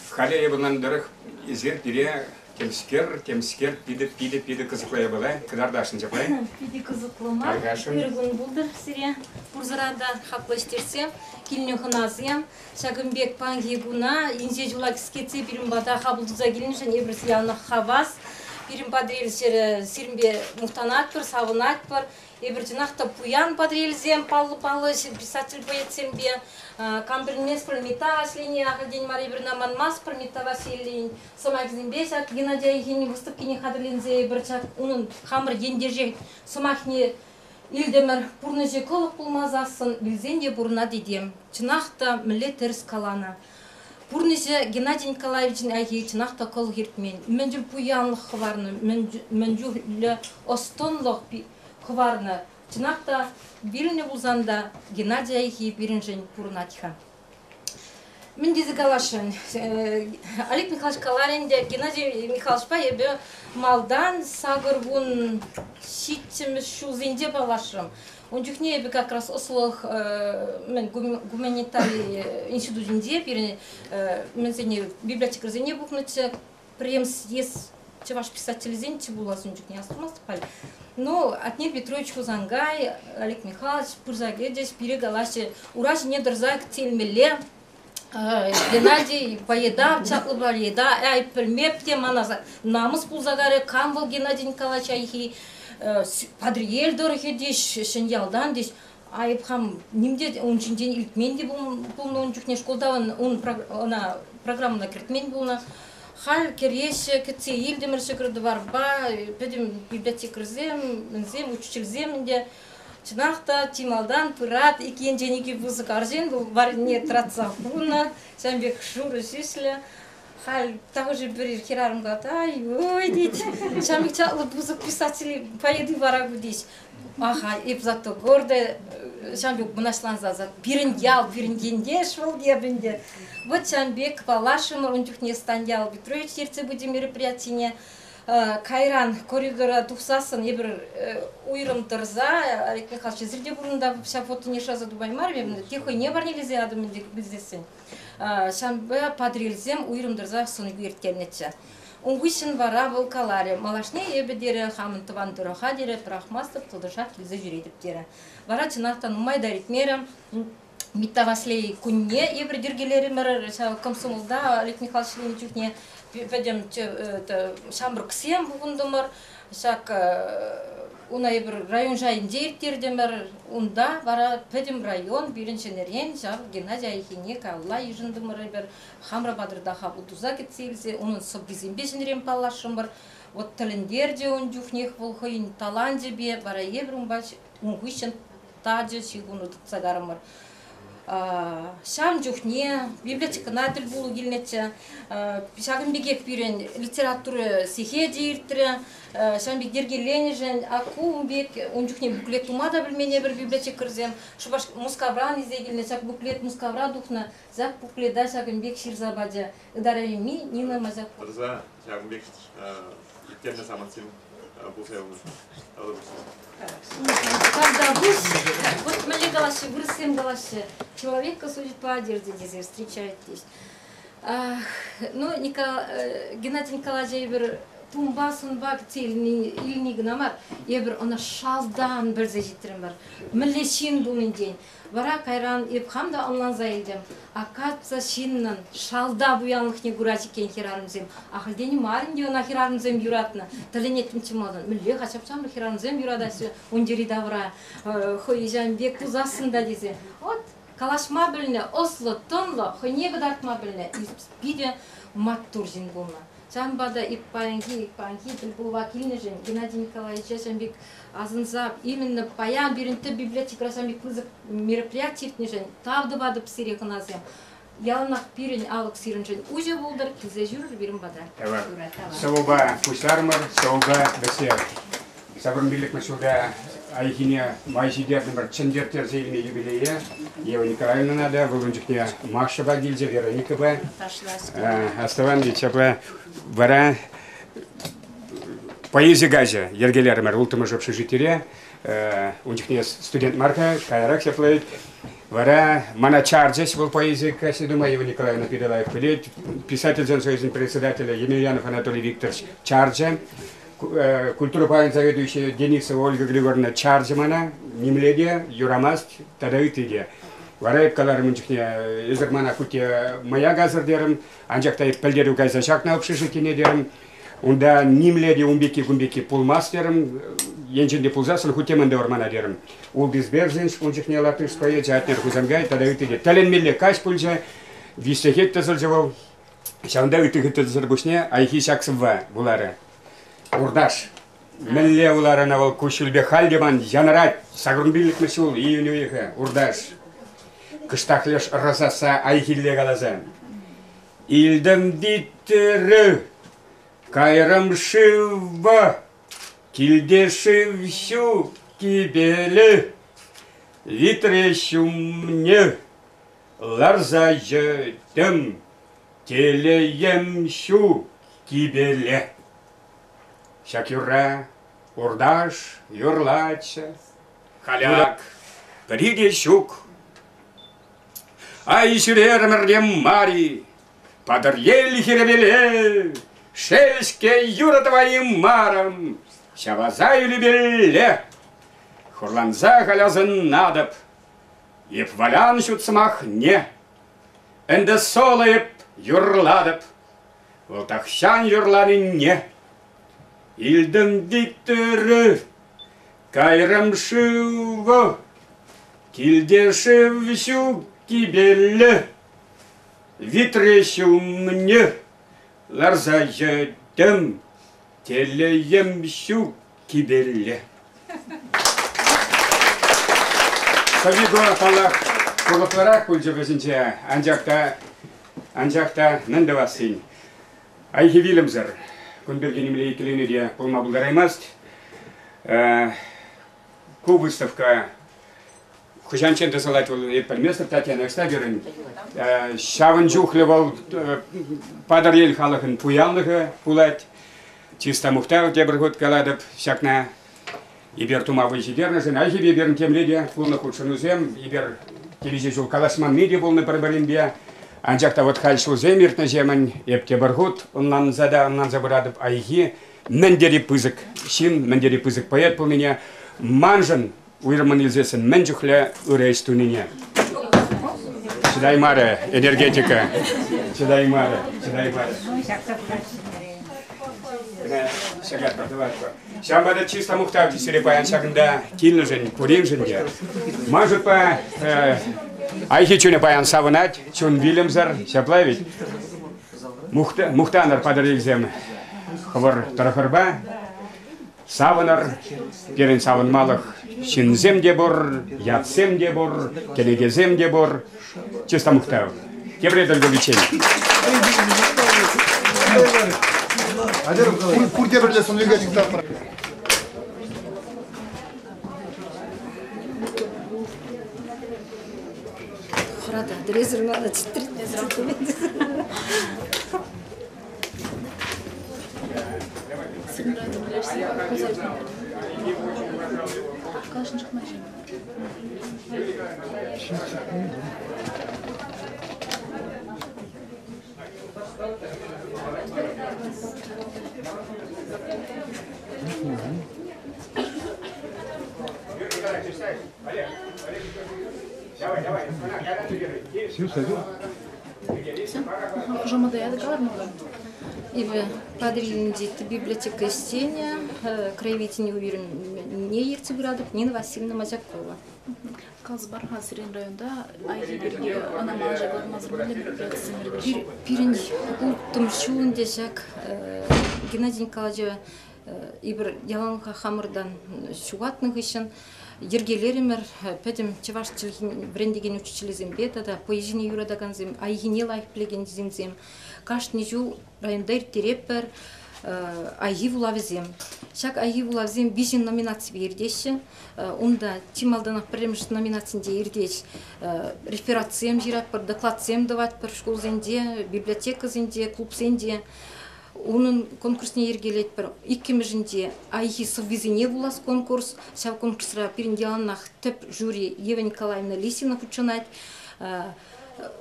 Халӗ эпӗ ӑнланнӑ тӑрӑх эсир пире темскер, темскер питӗ, питӗ, питӗ кӑсӑклӑ япала кӑтартасшӑн ҫапла. Питӗ кӑсӑклӑ мар. Ырӑ кун пултӑр сире пурсӑра та хаклӑ ӗҫтешсем, килнӗ хӑнасем. Ҫакӑн пек паянхи куна инҫе ҫула кӗскетсе пирӗн пата хапӑл туса килнӗшӗн эпир яланах хавас. Пирӗн Патӑрьел ҫӗрӗ сирӗнпе мухтанатпӑр, савӑнатпӑр. Эпир чӑнах та пуян Патӑрьелсем, паллӑ-паллӑ писатель-поэтсемпе. Кам пӗлместпӗр, Митта Ваҫлейне ахальтен мар эпир ӑна манмастпӑр. Митта Васильевин сӑмахӗсемпе ҫак Геннадий Айхин выставкине хатӗрленсе эпир ҫак унӑн хамӑр ентеше сӑмахне илтӗмӗр. Пурнӑҫӗ кӑлӑх пулмасассӑн вилсен те пурӑнать этем. Чӑнах та мӗнле тӗрӗс каланӑ. Пурнӑҫӗ Геннадий Николаевичӑн Айхи чӑнах та кӑлӑх иртмен. Мӗн чуль пуянлӑх хӑварнӑ, мӗн чухлӗ ӑс-тӑнлӑх хӑварнӑ. Чӑнах та вилнӗ пулсан та Геннадий Айхи пирӗншӗн пурӑнать-ха. Мӗн тесе каласшӑн? Олег Михайлович каларӗ ӗнтӗ, Геннадий Михайловичпа эпӗ малтан 87-мӗш ҫулсенче паллашрӑм. Ун чухне эпӗ как раз ӑслӑлӑх мӗн гуманитари институтӗнче пирӗн мӗнсене библиотекарьсене пухнӑччӗ. Прем съезд чӑваш писателӗсенччӗ пулас ун чухне астумастӑп халь. Ну, Атнер Петрович Хусанкай, Олег Михайлович пырса кӗчӗҫ, пире калаҫҫӗ, ура ҫине тӑрса кӗтсе илмелле. Геннадий поэта, чаплӑ поэта, ай, пӗлмеп те мана намӑс пулса карӗ, кам вӑл Геннадий Николаевич Айхи, Патӑрьел тӑрӑхӗ теҫ, Ҫӗньялтан теҫ. Айӑп хам ним те ун ҫинчен илтмен те пулнӑ ун чухне шкулта ун ӑна программӑна кӗртмен пулнӑ. Халь кӗреҫҫӗ, кӗтсе илтӗмӗр ҫӑкӑр-тӑварпа, пӗтӗм библиотекарьсем, мӗнсем, учительсем ӗнтӗ. Чӑнах та, чи малтан пырать ик енчен икӗ пысӑк арҫын вӑл варрине тӑратса хунӑ, ҫавӑн пек шурӑ ҫӳҫлӗ. Халь тахӑшӗ пӗр хӗрарӑм калать, ай-ой тет, ҫавӑн пек чаплӑ пысӑк писатель поэты вара ку тет. Аха, эп зато гордая, ҫавӑн пек мӑнаҫланса, пирӗн ял, пирӗн ентеш вӑл теп ӗнтӗ. Вот ҫавӑн пек паллашрӑмӑр ун чухне Станьял Петрович ертсе пычӗ мероприятине. Кайран коридора тухсассӑн эпир уйрӑм тӑрса Олег Михайлович эсир те пурӑнта ҫав фотоне шыраса тупаймарӑм эпӗ, те хӑйне парнелесе ятӑм ӗнтӗ пӗлсессӗн. Ҫавӑнпа Патӑрьелсем уйрӑм тӑрса сӑн ӳкерттернӗччӗ. Ун хыҫҫӑн вара вӑл каларӗ, малашне эпӗ, терӗ, хамӑн тӑван тӑрӑха, терӗ, пӑрахмастӑп, тӑтӑшах килсе ҫӳретӗп, терӗ. Вара чӑнах та нумай та иртмерӗ. Митта Ваҫлей кунне эпир йӗркелерӗмӗр ҫав комсомолта Олег Михайлович ҫырнӑ чухне пӗтӗм ҫамрӑксем пухӑнтӑмӑр. Ҫак уна эпир район шайӗнче ирттертӗмӗр. Унта вара пӗтӗм район пирӗн ҫӗнӗрен ҫав Геннадий Айхине калла йышӑнтӑмӑр эпир. Хамӑр патӑрта хапӑл туса кӗтсе илсе унӑн сӑввисемпе ҫӗнӗрен паллашрӑмӑр. Вот тӗлӗнтерчӗ ун чухнех вӑл хӑйӗн таланчӗпе, вара эпир унпа ун хыҫҫӑн тачӑ ҫыхӑну тытса карӑмӑр. Ҫавӑн чухне библиотекӑна тӗл пулу килнӗччӗ. Ҫакӑн пекех пирӗн литература сехечӗ иртрӗ. Ҫавӑн пек йӗркеленӗшӗн ку ун пек ун чухне буклет тума та пӗлмен эпир библиотекарьсем. Мускавран илсе килнӗ ҫак буклет Мускавра тухнӑ. Ҫак буклета ҫакӑн пек ҫырса пачӗ ытарайми Нина Мазякова. Тӑрса ҫакӑн пек ирттернӗ самантсем пулса юлнӑ. Тавтапуҫ. Вот мӗнле калаҫҫӗ, вырӑссем калаҫҫӗ. Человека судит по одежде тесе встречают здесь. Ну, Геннадий Николаевич эпир Тумпа-сӑнпа кӗтсе илни кӑна мар, эпир ӑна шалтан пӗлсе ҫитрӗмӗр. Мӗнле ҫын пулнинчен. Вара кайран эп хам та ӑнланса илтӗм. Акатса ҫыннӑн шалта пуянлӑхне курать иккен хӗрарӑмсем. Ахальтен мар ӗнтӗ ӑна хӗрарӑмсем юратнӑ. Тӗлӗнеттӗмччӗ малтан. Мӗнле-ха ҫап-ҫамрӑк хӗрарӑмсем юратаҫҫӗ ун йӗри-тавра хӑй ҫавӑн пек тусассӑн та тесе. Вот калаҫма пӗлнӗ, ӑслӑ, тӑнлӑ, хӑйне кӑтартма пӗлнӗ. Питӗ маттур ҫын пулнӑ. Ҫавӑнпа та эп паянхи, паянхи тӗлпулӑва килнӗшӗн Геннадий Николаевича ҫавӑн пек асӑнса именно паян пирӗн тӗп библиотекӑра ҫавӑн пек пысӑк мероприяти иртнӗшӗн тав тӑватӑп сире хӑнасем. Яланах пирӗн алӑк сирӗншӗн уҫӑ пултӑр, килсе ҫӳрӗр пирӗн пата. Тавах. Сӑвӑпа пуҫларӑмӑр, сӑвӑпа вӗҫлер. Сакӑрмиллӗкмӗш ҫулта Айхине май ҫитертӗмӗр чӗнтерттерсе илнӗ юбилее. Ева Николаевнӑна та вӑл ун чухне Машӑпа килчӗ, Вероникӑпа. Астӑван ҫапла вара поэзи каҫӗ йӗркелерӗмӗр улттӑмӗш общежитире. Ун чухне студент мар-ха, каярах ҫапла Вара мана чарчӗҫ вӑл поэзи каҫне тума Ева Николаевна Петалаев пӗлет. Писательсен союзӗн председателӗ Емельянов Анатолий Викторович чарчӗ. Культура пайӗн заведующийӗ Денисова Ольга Григорьевна чарчӗ мана, нимле те юрамасть тата ытти те. Вара эп каларӑм ун чухне, эсӗр мана хуть те мӑя касӑр терӗм, анчах та эп пӗлтерӳ кайса ҫакнӑ общежитине терӗм. Унта нимле те ун пекки кун пекки пулмасть терӗм, енчен те пулсассӑн хуть те мӗн тӑвӑр мана терӗм. Улдис Берзинш ун чухне латыш поэчӗ, Атнер Хусанкай тата ытти те. Тӗлӗнмелле каҫ пулчӗ, виҫсехет тӑсӑлчӗ вӑл. Ҫавӑнта ытти хыттӑсӑр пуҫне Айхи ҫак сӑвва вуларӗ. Урташ. Мӗнле вуларӗ ӑна вӑл куҫҫульпе халь те ман янӑрать 85-мӗш ҫул июнь уйӑхӗ Урташ. Кӑштах леш ӑрасасса Айхилле каласа. Илтӗм витрӗ, кайрӑм шывпа, килте шыв ҫук кипелӗ, витре ҫумне Ларса йӗтӗм, телейӗм ҫук кипеле. Ҫак юрра Урташ юрлатчӗ. Халяк пӗри те ҫук. Ай ҫӳрерӗмӗр те мар-и, Патӑрьел хирӗпеле, Шел-ҫке юрӑ тӑваймарӑм, Ҫаваса ӳлӗпелле. Хурланса халь асӑнатӑп, Эп валян ҫут сӑмахне, Ӗнтӗ соло эп юрлатӑп, Вӑл тахҫан юрланине. Илтӗм виттӗрӗ, кайрӑм шывӑ, Килте шыв ҫук кипеллӗ, Витре ҫумне ларса йӗтӗм, Телейӗм ҫук кипелле. Савиго, паллах, пурлӑхлӑрах пулчӗ вӗсенче, анчах та, анчах та мӗн тӑвассин? Айхи вилӗмсӗр. Кун пирки нимле иккӗленӳ те пулма пултараймасть. Ку выставка хӑҫанччен тӑсӑлать вӑл, эп пӗлместӗп, Татьяна ӑҫта пирӗн? Ҫавӑн чухлӗ вӑл Патӑрьел халӑхӗн пуянлӑхӗ пулать. Чыс та мухтав тепӗр хут калатӑп ҫакна. Эпир тума вӑй ҫитернӗшӗн Айхипе пирӗн темле те пулнӑ хутшӑнусем, эпир темиҫе ҫул калаҫманни те пулнӑ пӗр-пӗринпе. Анчах та вот халь ҫулсем иртнӗҫемӗн эп тепӗр хут ӑнланса та ӑнланса пыратӑп Айхи мӗн тери пысӑк ҫын, мӗн тери пысӑк поэт пулнине, маншӑн уйрӑммӑн илсессӗн мӗн чухлӗ ырӑ ӗҫ тунине. Чӑтаймарӗ энергетика. Чӑтаймарӗ, чӑтаймарӗ. Ҫавӑнпа та чыс та мухтав сире паян ҫакӑнта килнӗшӗн, пуриншӗн те. Ман шутпа, Айхи чунӗ паян савӑнать, чун вилӗмсӗр, ҫапла ведь? Мухтанӑр, Патӑрьелсем, хӑвӑр тӑрӑхӑрпа. Савӑнӑр, пирӗн савӑнмалӑх ҫынсем те пур, ятсем те пур, кӗнекесем те пур. Чыс та мухтав. Тепре тӗл пуличчен. Пурте пӗрле сӑн ӳкерчӗк тӑватпӑр. Хӑрататӑр эсир мана чӗтретмесӗр. Хушамата ятӑ калармалла. Эпӗ Патӑрьелӗнчи тӗп библиотека ӗҫченӗ, краеведени уйрӑмне ертсе пыратӑп Нина Васильевна Мазякова. Калас пар-ха, сирӗн районта Айхи пирки ӑна малаша кӑлармасӑр мӗнле мероприятисем иртеҫҫӗ? Пирӗн улттӑм ҫул ӗнтӗ ҫак Геннадий Николаевича эпир яланлӑха хамӑртан ҫухатнӑ хыҫҫӑн йӗркелерӗмӗр пӗтӗм чӑваш чӗлхин вӗрентекен учителӗсемпе тата поэзине юратакансем, Айхине лайӑх пӗлекен ҫынсем кашни ҫул районта ирттеретпӗр Айхи вулавӗсем. Ҫак Айхи вулавсем виҫӗ номинаципе иртеҫҫӗ. Унта чи малтанах пӗрремӗш номинацинче иртет рефератсем ҫыратпӑр, докладсем тӑватпӑр шкулсенче, библиотекӑсенче, клубсенче. Унӑн конкурсне йӗркелетпӗр. Иккӗмӗшӗнче Айхи сӑввисене вулас конкурс. Ҫав конкурсра пирӗн яланах тӗп жюри Ева Николаевна Лисина хутшӑнать.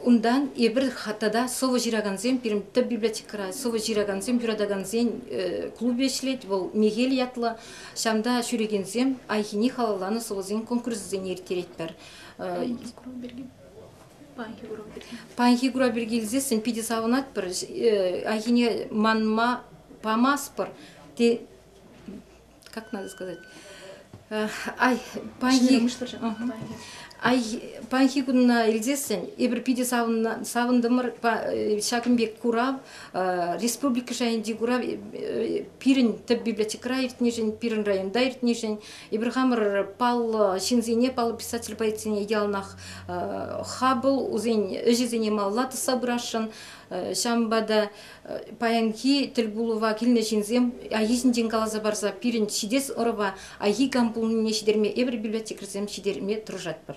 Унтан эпир тата сӑвӑ ҫыракансем, пирӗн тӗп библиотекӑра сӑвӑ ҫыракансем, юратакансен клубӗ ӗҫлет. Вӑл Мехел ятлӑ. Ҫавӑнта ҫӳрекенсем Айхине халалланӑ сӑвӑсен конкурсӗсене ирттеретпӗр. Паянхи курав пирки илсессӗн питӗ савӑнатпӑр. Айхине манма памастпӑр. Те, как надо сказать, ай, паянхи, ай, паянхи кунна илсессӗн эпир питӗ савӑнтӑмӑр. Ҫакӑн пек курав, республика шайӗнчи курав пирӗн тӗп библиотекӑра иртнишӗн, пирӗн районта иртнишӗн Эпир хамӑр паллӑ ҫынсене, паллӑ писатель-поэтсене яланах хапӑл, усен ӗҫӗсене малалла тӑсса пырасшӑн. Ҫавӑнпа та паянхи тӗлпулӑва килнӗ ҫынсем Айхи ҫинчен каласа парса пирӗн ҫитес ӑрӑва Айхи кам пулнине ҫитерме эпир библиотекарьсем ҫитерме тӑрӑшатпӑр.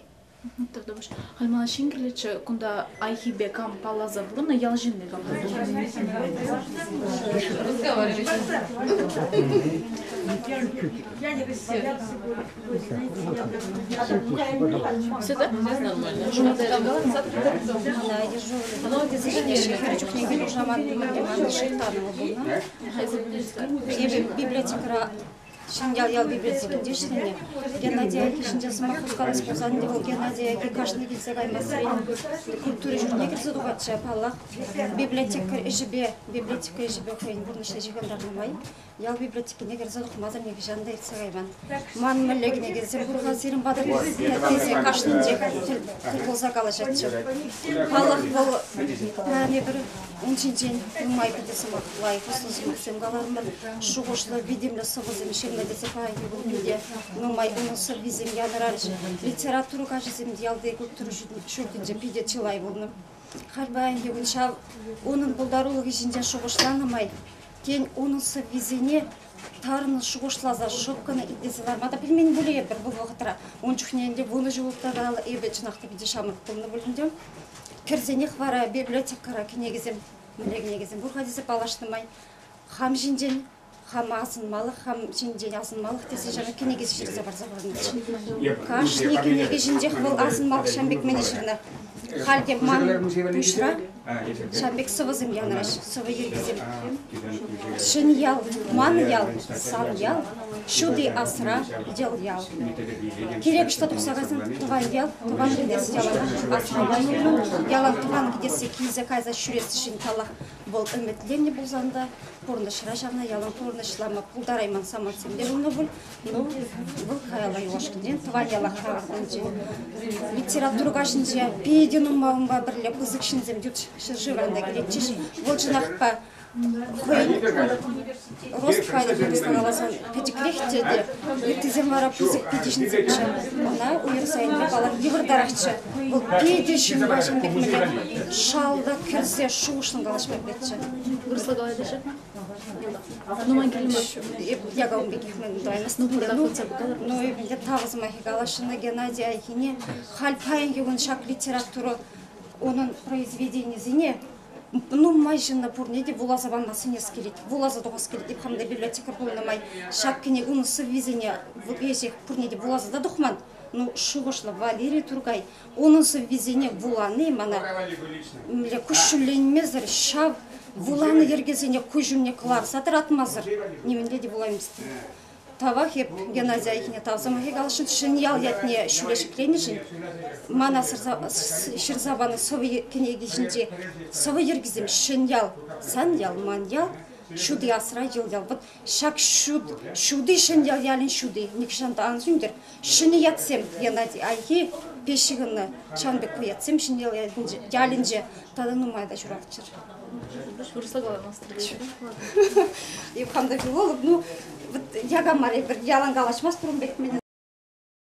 Тавтапуҫ. Халь мана ҫын кирлӗччӗ, кунта Айхипе кам палласа пурӑннӑ, ял ҫынни кам Все, да? Хӗр чухнехи хушамат Шихтанова пулнӑ. Эпӗ библиотекӑра Ҫӗньял ял библиотекинче ӗҫленӗ. Геннадий Айхи ҫинчен сӑмах хускалас пулсан ӗнтӗ вӑл Геннадий Айхи кашни килсе каймассерен культура ҫуртне кӗрсе тухатчӗ. Паллах, библиотекарь ӗҫӗпе, библиотека ӗҫӗпе хӑйӗн пурнӑҫне ҫыхӑнтарнӑ май ял библиотекине кӗрсе тухмасӑр нихӑҫан та иртсе кайман. Ман мӗнле кӗнекесем пур-ха сирӗн патӑрта тесе кашнинчех тӗл пулса калаҫатчӗ. Паллах, вӑл пӗр Ун ҫинчен нумай питӗ сӑмах лайӑх ӑслӑ сӑмахсем каларӑмӑр. Шухӑшлӑ, витӗмлӗ сӑвӑсем ҫырнӑ тесе паянхи кун питӗ нумай унӑн сӑввисем янӑрарӗҫ. Литература каҫӗсем ялти культура ҫуртӗнче питӗ чылай пулнӑ. Халь паянхи кун ҫав унӑн пултарулӑхӗ ҫинчен шухӑшланӑ май, тен, унӑн сӑввисене тарӑн шухӑшласа шӑпкӑн итлесе ларма та пӗлмен пулӗ эпир вӑл вӑхӑтра. Ун чухне ӗнтӗ вунӑ ҫул ытла эпӗ чӑнах та питӗ ҫамрӑк пулнӑ пуль ӗнтӗ. Кӗрсенех вара библиотекӑра кӗнекесем, мӗнле кӗнекесем пур-ха тесе паллашнӑ май хам ҫинчен хама асӑнмалӑх, хам ҫинчен асӑнмалӑх тесе ҫавна кӗнеке ҫырса парса хӑварнӑччӗ. Кашни кӗнеке ҫинчех вӑл асӑнмалӑх ҫам пек мӗне ҫырнӑ. Халь те ман пуҫра ҫав пек сӑвӑсем янӑраҫҫӗ, сӑвӑ йӗркисем. Ҫӗн ял, ман ял, сан ял, ҫути асра, йӑл-ял. Кирек ӑҫта тухса кайсан тӑван ял, тӑван кӗтес яланах асра юлнӑ. Ялан тӑван кӗтесе килсе кайса ҫӳресшӗн паллах, вӑл ӗмӗтленнӗ пулсан та пурнӑҫра ҫавна ялан пурнӑҫлама пултарайман самантсем те пулнӑ пуль. Ну, вӑл каялла юлашкинчен тӑван ялах таврӑнчӗ. Литература каҫӗнче питӗ нумай унпа пӗрле пысӑк ҫынсем ют ҫӗршывран та килетчӗҫ. Вӑл чӑнахпа хӑйӗн рост хайлӑ каласан пӗчӗкрех те те, ыттисем вара пысӑк питӗ ҫынсемччӗ. Ӑна уйӑрса илме паллах йывӑртарахчӗ. Вӑл питӗ ҫынпа ҫын пек мӗнле шалта кӗрсе шухӑшлӑн калаҫма пӗлетчӗ. Вырӑсла калаҫаҫҫӗ? Нумай килмӗ. Я ун пекех мӗн тӑваймастӑп. Ну, эпӗ тав сӑмахӗ каласшӑн Геннадий Айхине. Халь паянхи кун ҫак литература унӑн произведенийӗсене нумай ҫынна пурне те вуласа пама сӗнес килет, вуласа тухас килет. Эп хам та библиотекарь пулнӑ май ҫак кӗнеке унӑн сӑввисене веҫех пурне те вуласа та тухман. Ну, шухӑшлӑ Валерий Туркай. Унӑн сӑввисене вулани мана мӗнле куҫҫульленмесӗр ҫав вуланӑ йӗркесене куҫ умне кӑларса тӑратмасӑр нимӗнле те вулаймастӑн. Тавах эп Геннадий Айхине тав сӑмахӗ каласшӑн. Ҫӗньял ятне ҫӳле ҫӗкленӗшӗн мана ҫырса панӑ сӑвӑ кӗнеки ҫинче сӑвӑ йӗркисем Ҫӗньял, сан ял, ман ял, ҫути асра йӑл-ял. Вот ҫак ҫут, ҫути Ҫӗньял ялӗн ҫути нихӑҫан та ан сӳнтӗр. Ҫӗнӗ ятсем Геннадий Айхи пе ҫыхӑннӑ ҫавӑн пек ку ятсем Ҫӗньял ялӗнче тата нумай та ҫуралччӑр. Вырӑсла каламастӑр. Эп хам та филолог, ну, вот яка мар эпир ялан калаҫмастпӑр ун пек.